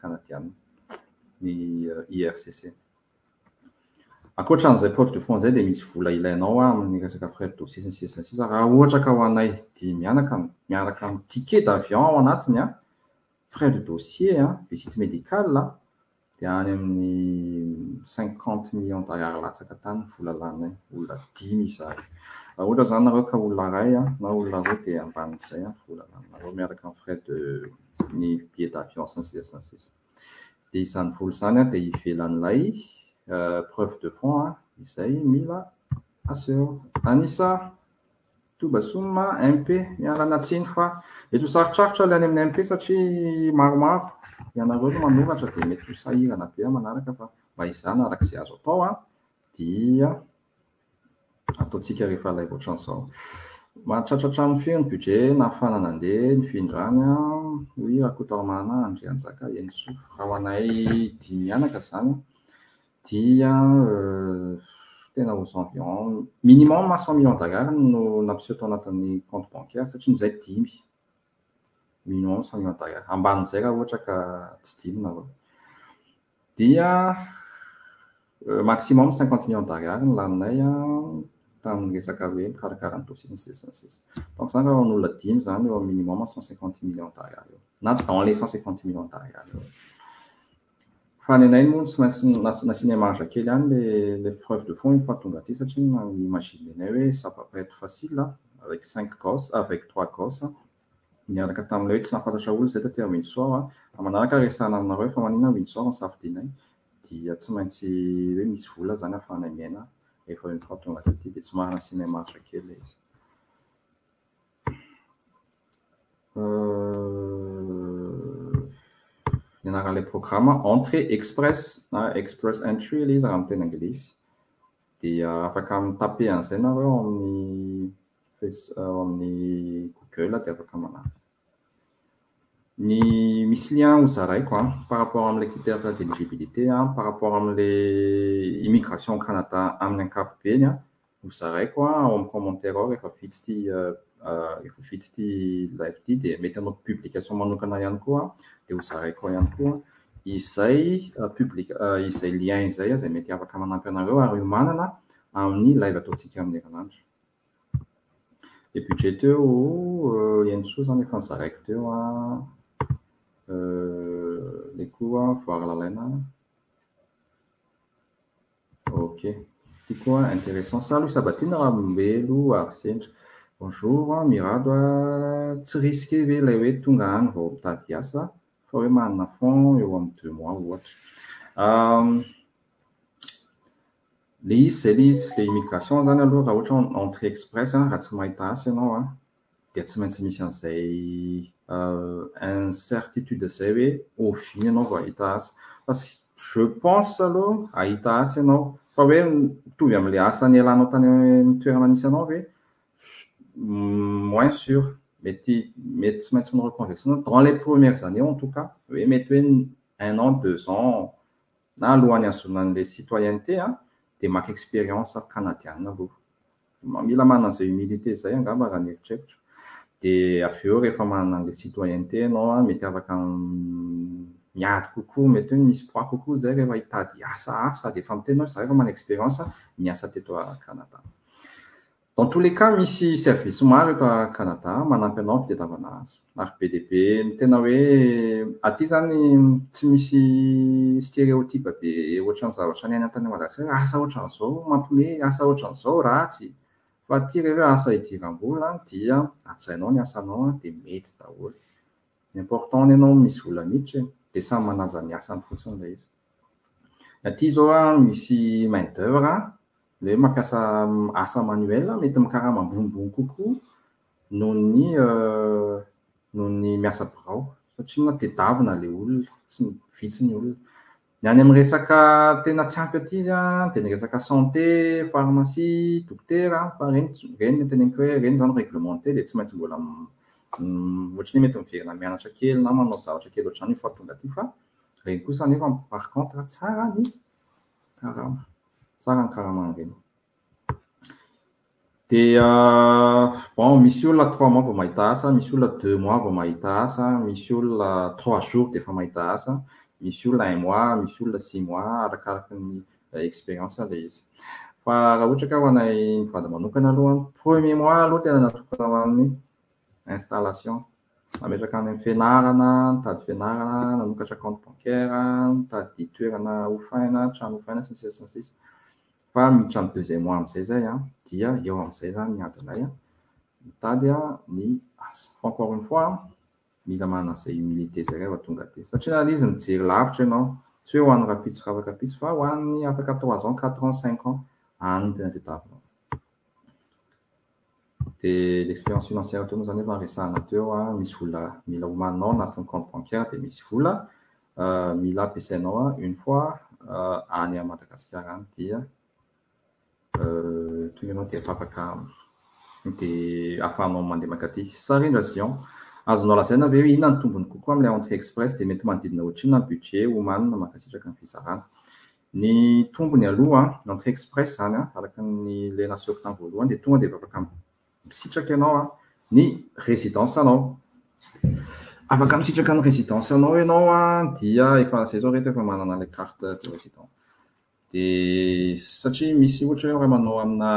canadiana, ny IRCC. Ankoatran'izay preuve de fonds izay dia misy vola ilainao amin'ny resaka frais de dossier sy ny sisa sy ny sisa. Raha ohatra ka ho anay dimy mianaka miaraka amin'ny ticket d'avion ao anatiny an, frais de dossier an, visite médicale an, dia any amin'ny 50 millions d'ariary latsaka tany ny vola laninay, olona dimy izahay. Raha ohatra izany nareo ka olona iray an, na olona roa dia ambanin'izay ny vola laninareo miaraka amin'ny frais de ny billet d'avion sy ny sisa sy ny sisa. Dia izany vola izany an dia ivelan'ilay preuve de fonds an, izay mila aseho. Anissa Tobasoma MP, mialana tsiny fa mety ho sarotsarotra ilay any amin'ny MP satria maromaro ianareo no manoratra dia mety ho sahirana be manaraka fa mba izany araka izay azo atao an, dia ataontsika rehefa live ohatran'izao. Mahatratra hatramin'ny firy ny budget nahafahana nandeha ny fihindrany an, hoy Rakotoarimanana Andrianjaka Henisoa. Raha ho anay dimy mianaka izany dia tena aux environs minimum 100 millions d'ariary no nampiseho tao anatin'ny compte bancaire satria izay dimy, minimum 100 millions d'ariary. Ambanin'izay raha ohatra ka tsy dimy nareo. Dia maximum 50 millions d'ariary ny laninay an tamin'ny resaka hoe mikarakara ny dossier sy ny sisa sy ny sisa. Donc izany raha ho an'olona dimy izany eo amin'ny minimum 150 millions d'ariary eo, na dans les 150 millions d'ariary eo. Fa ny anay moa tsy maintsy nasiana marge kely ihany le preuve de fonds une fois tonga aty satria imagine-nay hoe ça va pas être facile avec cinq gosses, avec trois gosses miaraka tamin'ilay hoe tsy nahafantatra olona izay taty amin'ny Windsor an. Manaraka resahana aminareo fa maninona Windsor no safidinay dia tsy maintsy hoe misy vola izany ahafahanay miaina rehefa une fois tonga taty dia somary nasiana marge kely ilay izy. Ny anaran'ilay programme Entrée Express na Express Entry ilay izy raha amin'ny teny anglisy. Dia afaka mitaper an'izay nareo ao amin'ny face ao amin'ny Google dia afaka manaraka. Ny misy lien ho zaraiko an par rapport amin'ilay critère d'éligibilité an, par rapport amin'ilay immigration au Canada amin'ny ankapobeny an, ho zaraiko an ao amin'ny commentaire ao rehefa vita ity rehefa vita ity live ity dia mety hanao publication manokana ihany koa dia ho zaraiko ao ihany koa izay public izay lien izay izay mety afaka manampy anareo ary hiomanana amin'ny live ataontsika amin'ny herinandro. Le budget teo Henisoa izany efa nozaraiko teo an, ilay koa voary lalaina. Ok, ity koa intéressant. Salut Sabatina Ramombelo ary sendra. Bonjour Mirado, tsy risqué ve ilay hoe tonga any vao mitady asa fa fa hoe manana fonds eo amin'ny 2 mois ohatra. Le izy zay le izy, le immigration zany aloha, raha ohatra entrée express, raha tsy mahita asa ianao dia tsy maintsy misy an'izay incertitude zay hoe oviana ianao vao hahita asa. Fa je pense aloha hahita asa ianao, fa hoe mitovy amin'ilay asa nialanao tany amin'ny toerana nisy anao ve, moins sûr. Mety tsy maintsy manao reconversion dans les premières années en tout cas, hoe mety hoe un an, 2 ans na alohan'ny hahazoana an'ilay citoyenneté dia maka expérience canadienne aloha. Mila manana an'izay humilité zay angamba raha ny eritreritro. Dia avy eo rehefa manana an'ilay citoyenneté ianao mety afaka miady kokoa, mety hoe misy poids kokoa zay rehefa hitady asa hafa, sady efa miteny hoe za efa manana expérience niasa teto Canada. Dans tous les cas, misy service maro eto Canada manampy anao amin'ny fitadiavana asa. Ary be dia be ny tena hoe aty zany tsy misy stéréotype be ohatran'ny zavatra niainana tany Madagasikara, asa ohatran'izao mampiomehy, asa ohatran'izao ratsy. Fa aty rehefa hoe asa idiram-bola dia hajainao ny asanao dia mety daholo. L'important ianao misy vola miditra e, dia samy manaja ny asany fotsiny ilay izy. Aty izao misy main d'œuvre, le hoe mampiasa asa manuel mety mikarama ambonimbony kokoa noho ny miasa birao satria tadiavina ilay olona, tsy vitsy ny olona. Ny any amin'ny resaka tena tsy ampy aty izy dia ny resaka santé, pharmacie, dokotera, fa ireny no teneniko hoe ireny izany réglementé dia tsy maintsy mbola ohatran'ny hoe mety miverina mianatra kely na manao zavatra kely ohatr'izany une fois tonga aty, fa ireny kosa nefa par contre tsara ny karama, tsara ny karaman'ireny. Dia bon, misy olona 3 mois vao mahita asa, misy olona 2 mois vao mahita asa, misy olona 3 jours dia efa mahita asa, misy olona un mois, misy olona 6 mois, arakaraka ny expérience ilay izy. Fa raha ohatra ka ho anay mivady manokana aloha, premier mois aloha tena natokana ho an'ny installation. Nametraka any amin'ny fianarana, nitady fianarana, nanokatra compte bancaire, nitady toerana hofaina, trano hofaina, sy ny sisa sy ny sisa. Fa miditra amin'ny deuxième mois amin'izay zay dia eo amin'izay zany ny adinay mitady ny asa. Fa encore une fois, mila manana an'izay humilité zay rehefa tonga aty. Satria ilay izy mijery lavitra ianao, tsy hoe ho an'ny rahampitso rahampitso fa ho an'ny afaka 3 ans, 4 ans, 5 ans, any no tena tadiavinao. Dia l'expérience financière teo moa zany efa resahana teo, misy vola mila homaninao anatin'ny compte bancaire, dia misy vola mila ampiasainao une fois any Madagasikara any, dia tonga ianao dia efa afaka, dia ahafahanao mandeha mankaty. Sarindra Zion, azonao lazaina ve hoe inona ny tombony kokoa amin'ilay entrée express, dia mety manodidina ohatrinona ny budget homanina? Mankasitraka ny fizarana. Ny tombony aloha, ny entrée express zany araka ny le nasehoko tamin'ny voalohany, dia tonga dia efa afaka misitraka ianao ny résidence anao. Afaka misitraka ny résidence anao ianao dia efa zay zao rehetra efa manana ilay carte de résident. Dia satria misy ohatra hoe raha manao amina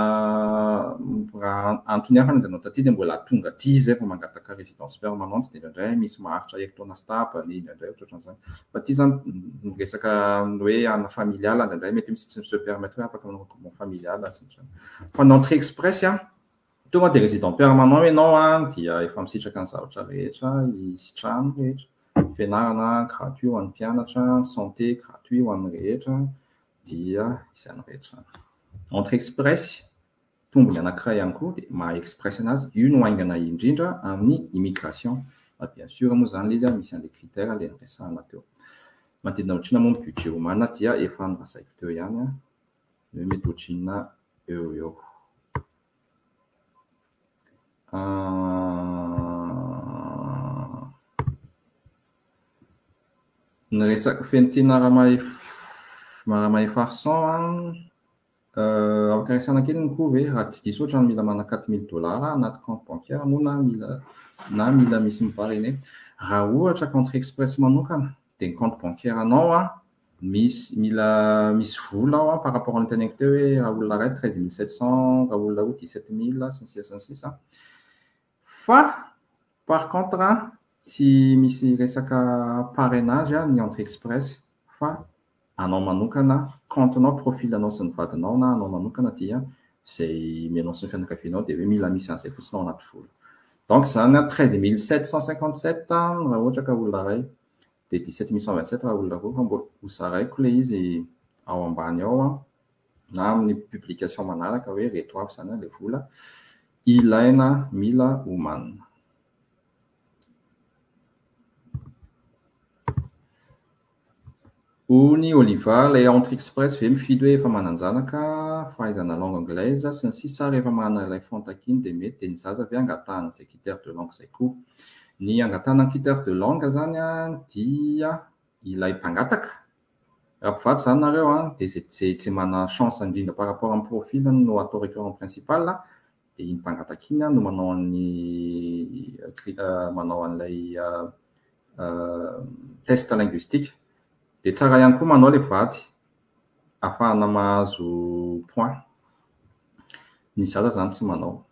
raha antony hafa ny andehanao taty, dia mbola tonga aty zay vao mangataka résidence permanente, dia indraindray misy maharitra herintaona sy tapany, indraindray ohatrohatran'izany. Fa aty zany miresaka hoe ana familial, indraindray mety misy tsy se permettre hoe afaka manao regroupement familial sy ny ohatrany. Fa ny entrée express tonga dia résident permanent ianao dia efa misitraka ny zavatra rehetra, isitrahany rehetra. Fianarana gratuit ho an'ny mpianatra, santé gratuit ho an'ny rehetra, dia izany rehetra. Entrée express, tombony anankiray ihany koa dia maha express anazy, io no haingana indrindra amin'ny immigration. Fa bien sûr moa zany ilay izy misy an'ilay critère ilay niresahana teo. Manodidina ohatrinona moa ny budget homanina, dia efa nolazaiko teo ihany hoe mety ohatrinona eo eo. Ny resaka Fentina Ramahefarson, afaka resahana kely ny koa ve raha tsy diso ohatra mila manana 4 000 dollars anaty compte bancaire moa na mila misy mi-parrainer? Raha ohatra ka entrée express manokana, dia ny compte bancaire anao misy mila misy vola ao par rapport amin'ny teneniko teo hoe raha olona iray 13 700, raha olona roa 17 000, sy ny sisa sy ny sisa. Fa par contre tsy misy resaka parrainage ny entrée express, fa anao manokana compte-nao, profil-nao sy ny vadinao na anao manokana, dia izay mianao sy ny fianakavianao, dia hoe mila misy an'izay fotsiny ao anaty vola. Donc zany 13 757 raha ohatra ka olona iray. Dia 17 127 raha olona roa fa mbola hozaraiko ilay izy ao ambany ao an, na amin'ny publication manaraka hoe ireto avy izany ilay vola ilaina mila omanina. Ony Oliva, ilay Entrée Express ve mifidy hoe efa manan-janaka, fahaizana langue anglaise sy ny sisa ary efa manana ilay fonds iny dia mety, dia ny zaza ve angatahana izay critère de langue izay koa? Ny angatahana ny critère de langue izany an dia ilay mpangataka, raha mpivady izany nareo an, dia izay izay tsy manana chance indrindra par rapport amin'ny profil-ny no atao requérant principal, dia iny mpangataka iny an no manao an'ny manao an'ilay test linguistique. Dia tsara ihany koa manao ilay vady ahafahana mahazo point. Ny zaza izany tsy manao.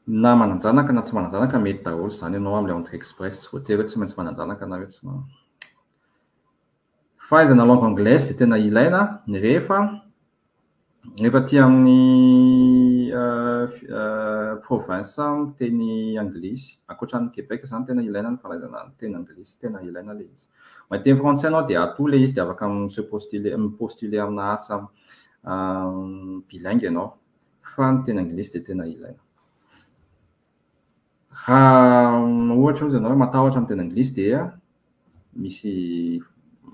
Na manan-janaka na tsy manan-janaka mety daholo izany ianao amin'ilay entrée express, tsy voatery hoe tsy maintsy manan-janaka na hoe tsy manana. Fahaizana langue anglaise dia tena ilaina rehefa rehefa aty amin'ny province miteny anglisy. Ankoatra an'i Québec izany tena ilaina ny fahaizana ny teny anglisy, tena ilaina ilay izy. Mahay teny frantsay ianao dia ato ilay izy dia afaka mi-se postuler, mi-postuler amina asa bilingue ianao. Fa ny teny anglisy dia tena ilaina. Raha ohatra hozy ianao hoe matahotra amin'ny teny anglisy dia misy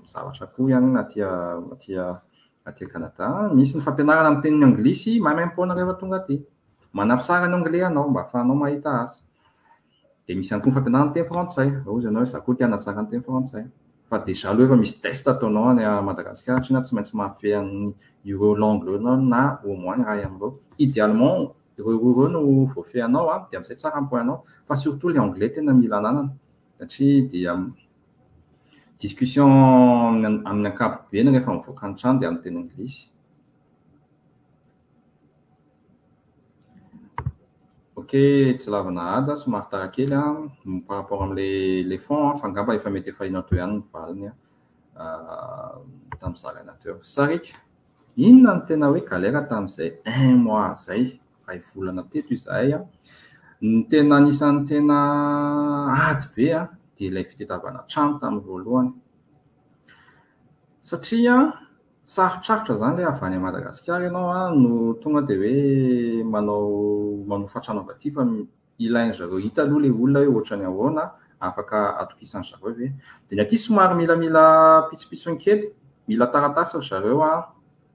zavatra koa ihany aty aty aty Canada. Misy ny fampianarana amin'ny teny anglisy maimaimpoana rehefa tonga aty. Manatsara ny anglais anao mba ahafahanao mahita asa. Dia misy ihany koa ny fampianarana amin'ny teny frantsay. Raha hozy ianao hoe izaho koa te hanatsara ny teny frantsay. Fa déjà aloha efa misy test ataonao any Madagasikara satria tsy maintsy mahafehy an'ireo langue ireo ianao na au moins iray amin'ireo. Idéalement ireo roa ireo no voafehinao an, dia amin'izay tsara ny point-nao. Fa surtout ilay anglais tena mila ananana satria dia discussion amin'ny ankapobeny rehefa mivoaka ny trano dia amin'ny teny anglisy. Ok, tsy lavina haja, somary tara kely an, par rapport amin'ilay ilay fond an, fa angamba efa mety efa hainao teo ihany ny valiny an, tamin'ny zaraina teo. Sariaka, inona no tena hoe galère tamin'izay un mois izay, iray volana teto izahay an, ny tena anisan'ny tena ady be an, dia ilay fitadiavana trano tamin'ny voalohany. Satria sarotsarotra izany ilay avy any Madagasikara ianao an, no tonga dia hoe manao manofa trano avy aty fa ilain-dry zareo hita aloha ilay olona hoe ohatran'ny ahoana, afaka atokisan-dry zareo ve. Dia ny aty somary milamila pitsopitsony kely, mila taratasy ry zareo an,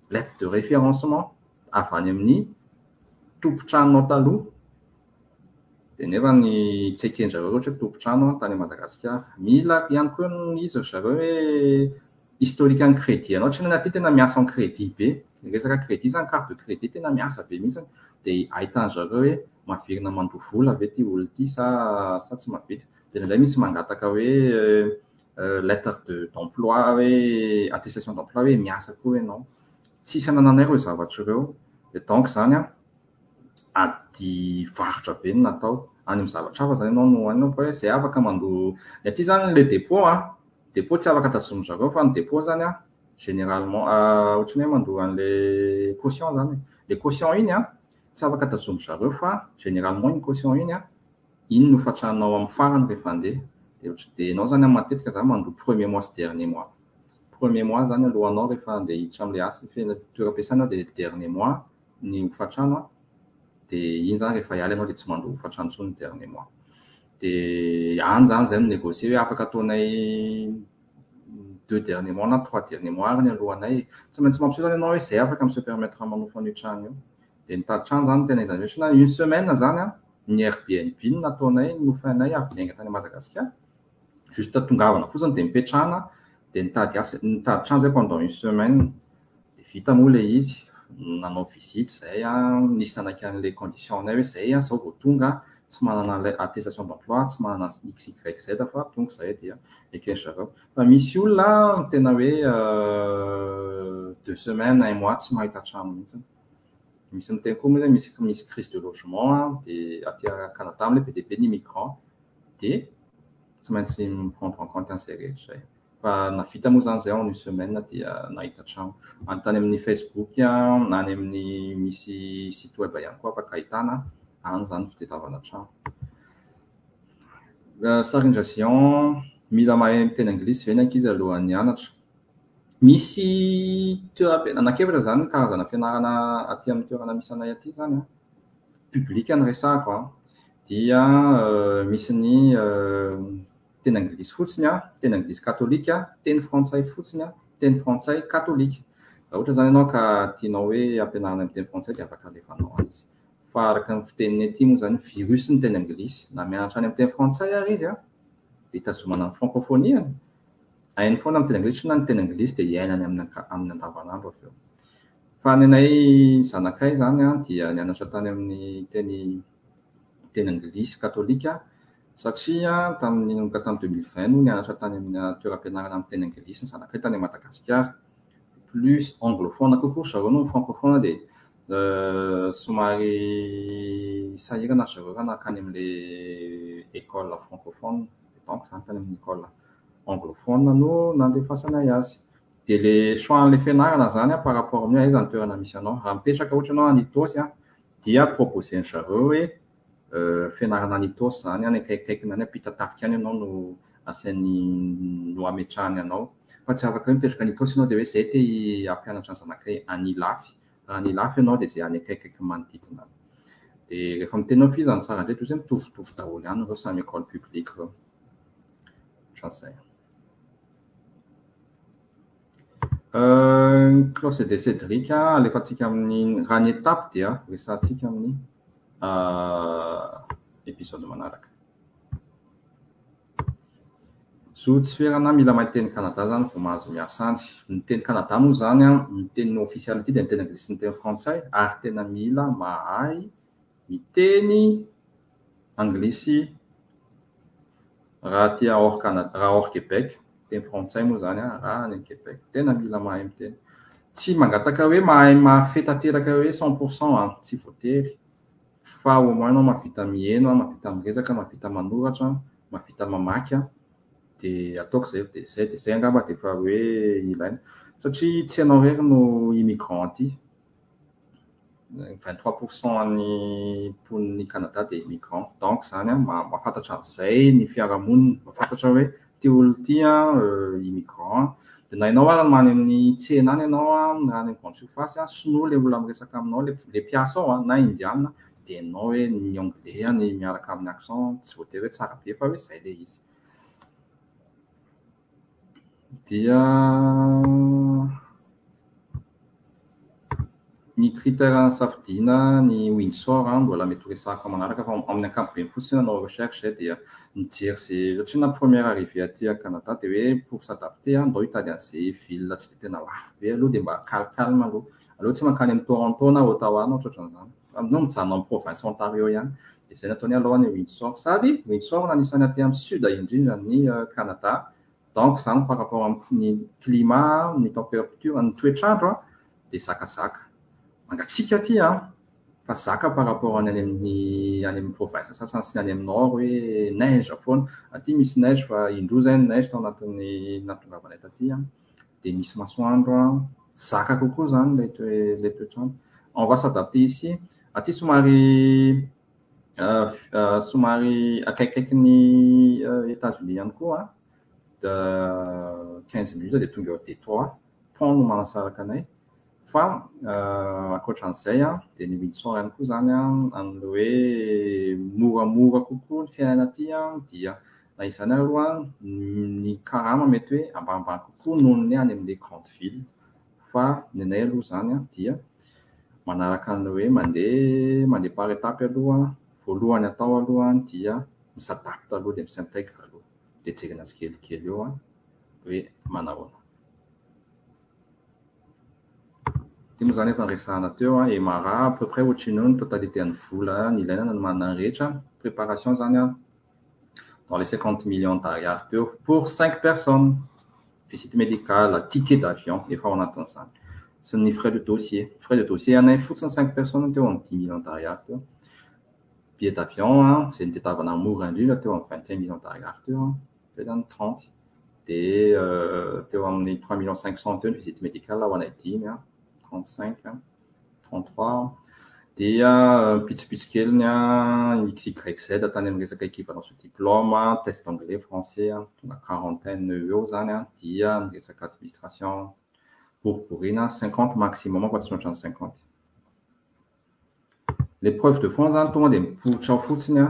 lettre de référencement avy any amin'ny tompon-tranonao taloha. Dia nefa ny tsy eken-dry zareo ohatra hoe tompon-trano tany Madagasikara. Mila ihany koa izy ry zareo hoe historique ny crédit anao. Tsy ny aty tena miasa en crédit be. Ny resaka crédit izany, carte de crédit tena miasa be mihitsy. Dia ahitan-dry zareo hoe mahaverina mandoa vola ve ity olona ity sa sa tsy mahavita. Dia indraindray misy mangataka hoe lettre de d'emploi hoe attestation d'emploi hoe miasa koa ianao. Tsisy anananay ireo zavatra ireo. Dia donc izany an, ady varotra be no natao. Any amin'ny zavatra hafa izany ianao no any fa hoe izay afaka mandoa. Ny aty izany ilay dépôt an, dépôt tsy afaka tazomin-dry zareo fa ny dépôt izany an, généralement ohatran'ny hoe mandoa an'ilay caution izany e. Ilay caution iny an, tsy afaka tazomin-dry zareo fa généralement iny caution iny an, iny no fatranao amin'ny farany rehefa handeha. Dia ohatr- dia ianao izany matetika izany mandoa premier mois sy dernier mois. Premier mois izany alohanao rehefa handeha hiditra amin'ilay asa, toeram-piasana dia dernier mois ny hofantrano an, dia iny izany rehefa hiala ianao dia tsy mandoa hofantrano intsony ny dernier mois. Dia any izany izay no négocier hoe afaka ataonay deux derniers mois na trois derniers mois ary ny alohanay. Tsy maintsy mampiseho izany ianao hoe izay afaka mi-se permettre manofa an'io trano io. Dia nitady trano izany no tena izy na une semaine izany an, ny Airbnb no nataonay, nofainay avy niainga tany Madagasikara. Juste tongavana fotsiny dia mipetrahana dia nitady asa, nitady trano izay pendant une semaine. Dia vita moa ilay izy, nanao visite izahay an, nisy nanaiky an'ilay condition anay hoe izay an, izao vao tonga, tsy manana an'ilay attestation d'emploi, tsy manana x, y, z fa tonga izahay dia eken-dry zareo. Fa misy olona tena hoe deux semaines, un mois tsy mahita trano mihitsy. Misy miteny koa moa hoe misy misy crise de logement an, dia aty Canada amin'ilay be dia be ny immigrants dia tsy maintsy mi-prendre en compte an'izay rehetra izay. Fa nahavita moa izany izay en une semaine dia nahita trano. Any tany amin'ny Facebook na any amin'ny misy site web ihany koa afaka ahitana, any izany fitadiavana trano. Sarindra Zion, mila mahay miteny anglisy ve ny ankizy alohan'ny hianatra? Misy toeram-pianarana, anankiefatra izany ny karazana fianarana aty amin'ny toerana misy anay aty izany an. Public no resahako an. Dia misy ny teny anglisy fotsiny an, teny anglisy katolika, teny frantsay fotsiny an, teny frantsay katolika. Raha ohatra izany ianao ka tianao hoe ampianarina amin'ny teny frantsay dia afaka alefanao any izy. Fa araka ny fiteninay aty moa izany, virus ny teny anglisy. Na mianatra any amin'ny teny frantsay ary izy an, dia hitazomana ny francophonie-ny. Hainy foana ny teny anglisy na ny teny anglisy dia iainany amin'ny amin'ny andavanandro avy eo. Fa ny anay zanakay izany an, dia nianatra tany amin'ny teny teny anglisy katolika satria tamin'ny nanomboka tamin'ny 2020 no nianatra tany amin'ny toeram-pianarana amin'ny teny anglisy ny zanakay tany Madagasikara. Plus anglophone kokoa ry zareo noho ny francophone dia somary sahirana ry zareo raha nankany amin'ilay école francophone. Donc izany tany amin'ny école anglophone no nandefasanay azy. Dia ilay choix an'ilay fianarana izany par rapport amin'ny hoe aiza ny toerana misy anao. Raha mipetraka ohatra ianao any Itaosy dia proposer-ndry zareo hoe fianarana any Itaosy izany, any akaikikaikiny any Ampitatafika any ianao no asainy no ametrahany anao. Fa tsy afaka hoe mipetraka any Itaosy ianao dia hoe izay te hampianatra ny zanakay any Ilafy. Raha any Ilafy ianao dia izay any akaikikaiky manodidina any. Dia rehefa miteny hoe f'iza no tsara indrindra ohatry ny hoe mitovitovy daholo ihany ireo samy école publique ireo. Ohatran'izay. Klaus de Cédric, alefantsika amin'ny raha ny étape dia resahantsika amin'ny épisode manaraka. Zo tsy ferana mila mahay teny Canada zany vao mahazo miasa any. Ny teny Canada moa zany an, ny teny ofisialy aty dia ny teny anglisy sy ny teny frantsay ary tena mila mahay miteny anglisy raha aty hors Canada, raha hors Québec, teny frantsay moa zany an, raha any Québec. Tena mila mahay miteny. Tsy mangataka hoe mahay mahafehy tanteraka hoe 100% an, tsy voatery. Fa au moins ianao mahavita miheno, mahavita miresaka, mahavita manoratra, mahavita mamaky an, dia ataoko izay dia izay dia izay angamba dia efa hoe ilaina. Satria tsy ianao irery no immigrant aty. 23% an'ny mponin'i Canada dia immigrant. Donc izany an, mahafantatra an'izay ny fiarahamonina, mahafantatra hoe ity olona ity an immigrant. Dia na ianao ary any amin'ny tsena any ianao an, na any amin'ny grande surface an, sinoa ilay olona miresaka aminao, ilay mpiasa ao an, na indiana, dia hainao hoe ny anglais any miaraka amin'ny accent, tsy voatery hoe tsara be fa hoe izay ilay izy. Dia ny critère nisafidiana ny Windsor mbola mety ho resahako manaraka fa amin'ny ankapobeny fotsiny nanao recherche izay dia nijery izay satria na première arrivée aty à Canada dia hoe pour s'adapter andao hitady an'izay ville tsy dia tena lafo be aloha dia mba calme aloha. Aleo tsy mankany amin'ny Toronto na Ottawa na ohatrohatran'izany. Amin'io mijanona amin'ny province Ontario ihany. Dia izay nataony aloha any Windsor. Sady Windsor no anisan'ny aty amin'ny sud indrindra ny Canada. Donc izany par rapport amin'ny climat, ny température, ny toetr'andro dia zakazaka. Mangatsiaka aty an, fa zaka par rapport any amin'ny any amin'ny province sasany sy ny any amin'ny nord hoe neige foana. Aty misy neige fa indroa izay ny neige tao anatin'ny nahatongavanay taty an. Dia misy masoandro an, zaka kokoa izany ilay toe ilay toetr'andro. On va s'adapter ici. Aty somary somary akaikikaikin'ny États-Unis ihany koa an. 15 minutes dia tonga eo Détroit. Pont no manasaraka anay. Fa ankoatran'izay an, dia ny Windsor ihany koa izany an, amin'ilay hoe moramora kokoa ny fiainana aty an, dia na izany ary aloha ny karama mety hoe ambanimbany kokoa noho ny any amin'ilay grande ville. Fa ny anay aloha izany an, dia manaraka an'ilay hoe mandeha mandeha par étape aloha, voalohany atao aloha dia mi-s'adapte aloha dia mi-s'intègre aloha. Dia jerena tsikelikely eo an, hoe manahoana. Ity moa izany efa niresahana teo an, Emara à peu près ohatrinona eo ny totalité an'ny vola nilaina nanomanana ny rehetra, préparation izany an, dans les 50 millions d'ariary teo pour 5 personnes, visite médicale, ticket d'avion efa ao anatin'izany, sy ny frais de dossier, frais de dossier anay fotsiny 5 personnes teo amin'ny 10 millions d'ariary teo, billet d'avion an, izay nitadiavana mora indrindra teo amin'ny 21 millions d'ariary teo an, teo izany 30, dia teo amin'ny 3 millions 500 teo ny visite médicale ho anay dimy an, 35 an, 33. Dia pitsopitso keliny XYZ tany amin'ny resaka équivalence diplôme, test anglais, français, tonga quarantaine eo zany dia ny resaka administration boriborina 50 maximum fa tsy mihoatra ny 50. Les preuves de fonds zany tonga dia mipoitra ao fotsiny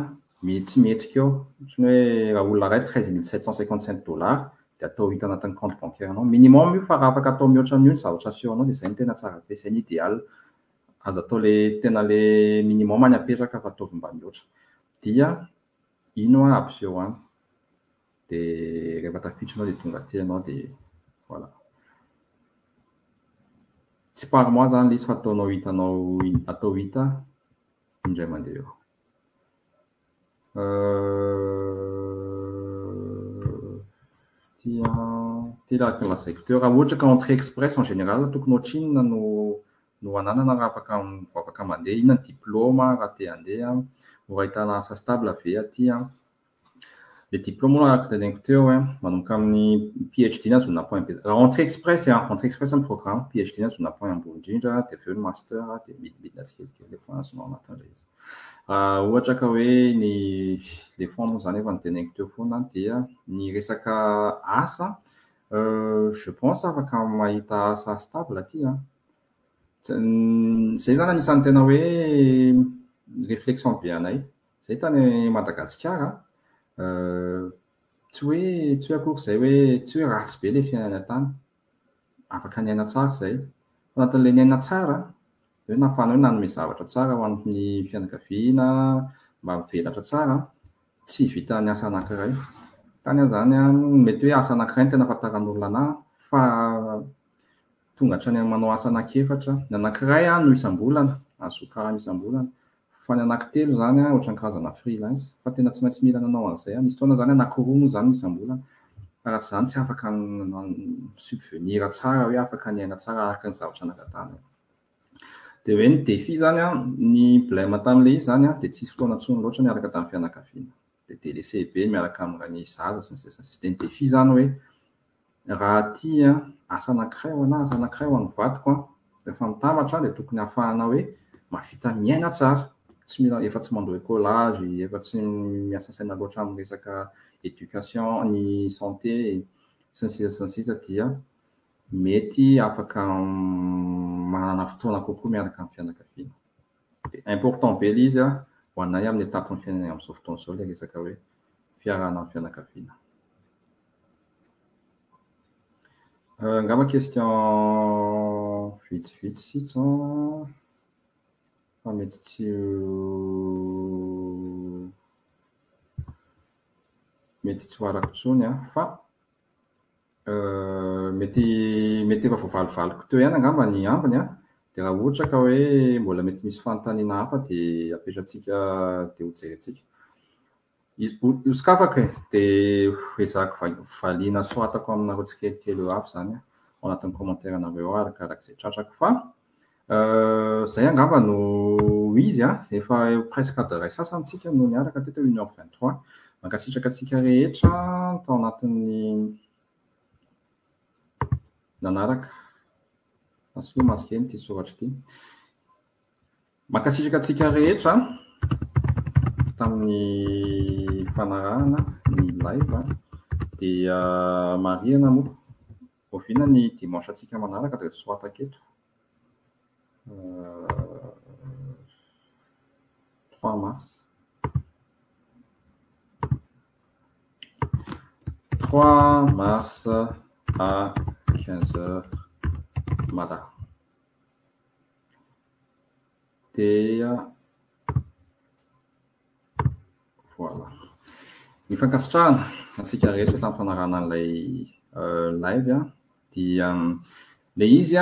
tsy mihetsika eo. Ohatrany hoe raha olona iray 13 755 dollars dia atao hita anatin'ny compte bancaire anao. Minimum io, fa raha afaka atao mihoatra an'io ny zavatra asehonao dia izay no tena tsara be, izay no idéal. Aza atao le tena le minimum ny apetraka fa ataovy mba mihoatra. Dia ino ampiseho any. Dia rehefa tafiditra ianao dia tonga aty ianao dia voilà. Tsy par mois zany ilay izy fa ataonao hitanao, atao hita indray mandeha eo. Ty ty araka ny lazaiko teo, raha ohatra ka entrée express en général tokony ohatrinona no ananana raha afaka mandeha, inona ny diplôme raha te handeha, mora ahitana asa stable ve aty? Le diplôme moa araka teneniko teo, manomboka amin'ny PhD nahazoana point be. Raha entrée express, entrée express ny programme, PhD nahazoana point ambony indrindra, dia avy eo ny master, dia midimidina tsikelikely le point azonao anatin'ilay izy. Raha ohatra ka hoe ny le fonds moa zany efa noteneniko teo foana, dia ny resaka asa, je pense afaka mahita asa stable aty. Zay zany anisan'ny tena hoe réflexion be anay. Zay tany Madagasikara, tsy hoe akory izay hoe tsy hoe ratsy be ilay fiainana tany. Afaka niaina tsara izay. Fa anatin'ilay niaina tsara, hoe nahafahana hoe nanome zavatra tsara ho an'ny fianakaviana, mba mivelatra tsara, tsy vitan'ny asa anankiray. Tany aho zany mety hoe asa anankiray no tena ahafantaran'olona anahy, fa tonga hatrany amin'ny manao asa anankiefatra. Ny anankiray no isam-bolana, ahazoako karama isam-bolana. Fa ny anankitelo zany ohatran'ny karazana freelance. Fa tena tsy maintsy mila nanao an'izay aho. Nisy fotoana zany anankiroa moa zany isam-bolana. Fa raha tsy izany tsy afaka subvenir tsara hoe afaka niaina tsara araka ny zavatra nangatahana. Dia hoe ny défi zany, ny blème tamin'ilay izy zany dia tsisy fotoana intsony loatra niaraka tamin'ny fianakaviana. Dia délaissé be miaraka amin'ny zaza sy ny sisa sy ny sisa. Dia ny défi zany hoe raha aty asa anankiray ho anahy, asa anankiray ho an'ny vadiko, rehefa mitambatra dia tokony ahafahana hoe mahavita miaina tsara. Tsy mila, efa tsy mandoa écolage, efa tsy miasa saina loatra amin'ny resaka éducation, ny santé sy ny sisa sy ny sisa, dia mety afaka manana fotoana kokoa miaraka amin'ny fianakaviana. Dia important be ilay izy ho anay amin'ny étape-n'ny fiainana amin'izao fotoana izao ilay resaka hoe fiarahana amin'ny fianakaviana. Angamba question vitsivitsy sisa fa mety tsy ho arako intsony fa mety efa voavalivaliko teo ihany angamba ny ambiny. Dia raha ohatra ka hoe mbola mety misy fanontaniana hafa dia apetratsika dia hojerentsika. Hosokafako e, dia ezahako valiana soratako aminareo tsikelikely eo avy izany ao anatin'ny commentaire anareo ao arakarak'izay tratrako, fa izay angamba no izy. Efa presque adiny iray sasany tsika no niaraka teto, 1h23. Mankasitraka antsika rehetra tao anatin'ny nanaraka. Asio masque ity soratra ity. Mankasitraka antsika rehetra tamin'ny fanarahana ny live. Dia marihana moa oviana ny dimanche antsika manaraka dia soratako eto. 3 mars. 3 mars à 15 heures Mada. Dia voilà. Ny fankasitrahana antsika rehetra tamin'ny fanarahana an'ilay live dia ilay izy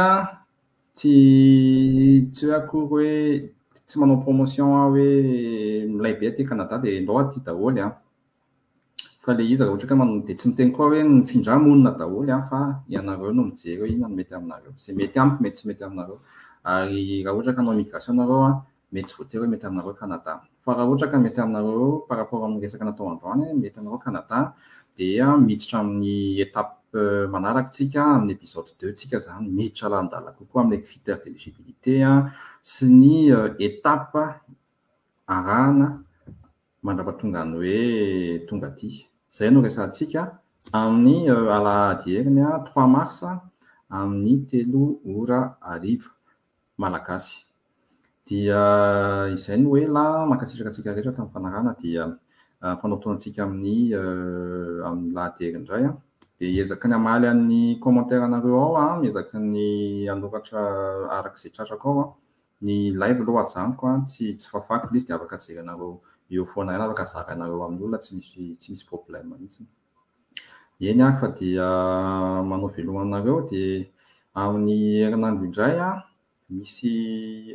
tsy hoe akory hoe tsy manao promotion aho hoe milay be aty Canada dia ndao aty daholo. Fa ilay izy raha ohatra ka dia tsy miteny koa hoe mifindra monina daholo fa ianareo no mijery hoe inona no mety aminareo. Izay mety amiko mety tsy mety aminareo. Ary raha ohatra ka hanao migration nareo, mety tsy voatery hoe mety aminareo Canada. Fa raha ohatra ka mety aminareo par rapport amin'ny resaka natao androany, mety aminareo Canada, dia miditra amin'ny étape. manaraka tsika amin'ny épisode 2 tsika zany miditra lalindalina kokoa amin'ny critère d'éligibilité sy ny étape arahana mandrapatonga ny hoe tonga aty. Izay no resahantsika amin'ny alahady heriny 3 mars amin'ny 3 ora hariva malagasy. Dia izay no ela, mankasitraka antsika rehetra tamin'ny fanarahana, dia fanaotoantsika amin'ny amin'ny lahady heriny indray. Dia hiezaka ny hamaly an'ny commentaire anareo ao, miezaka ny hanoratra araka izay tratrako ao. Ny live aloha ajanoko, tsy fafako ilay izy dia afaka jerenareo eo foana ihany, afaka zarainareo amin'ny olona, tsy misy problème mihitsy. Eny ary fa dia manao veloma aminareo, dia amin'ny herinandro indray misy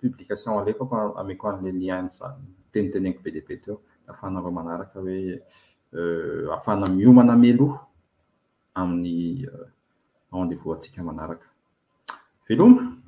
publication alefako ameko an'ilay lien teniteneniko be dia be teo, ahafahanareo manaraka hoe ahafahana miomana mialoha amin'ny rendez-vous antsika manaraka. Veloma!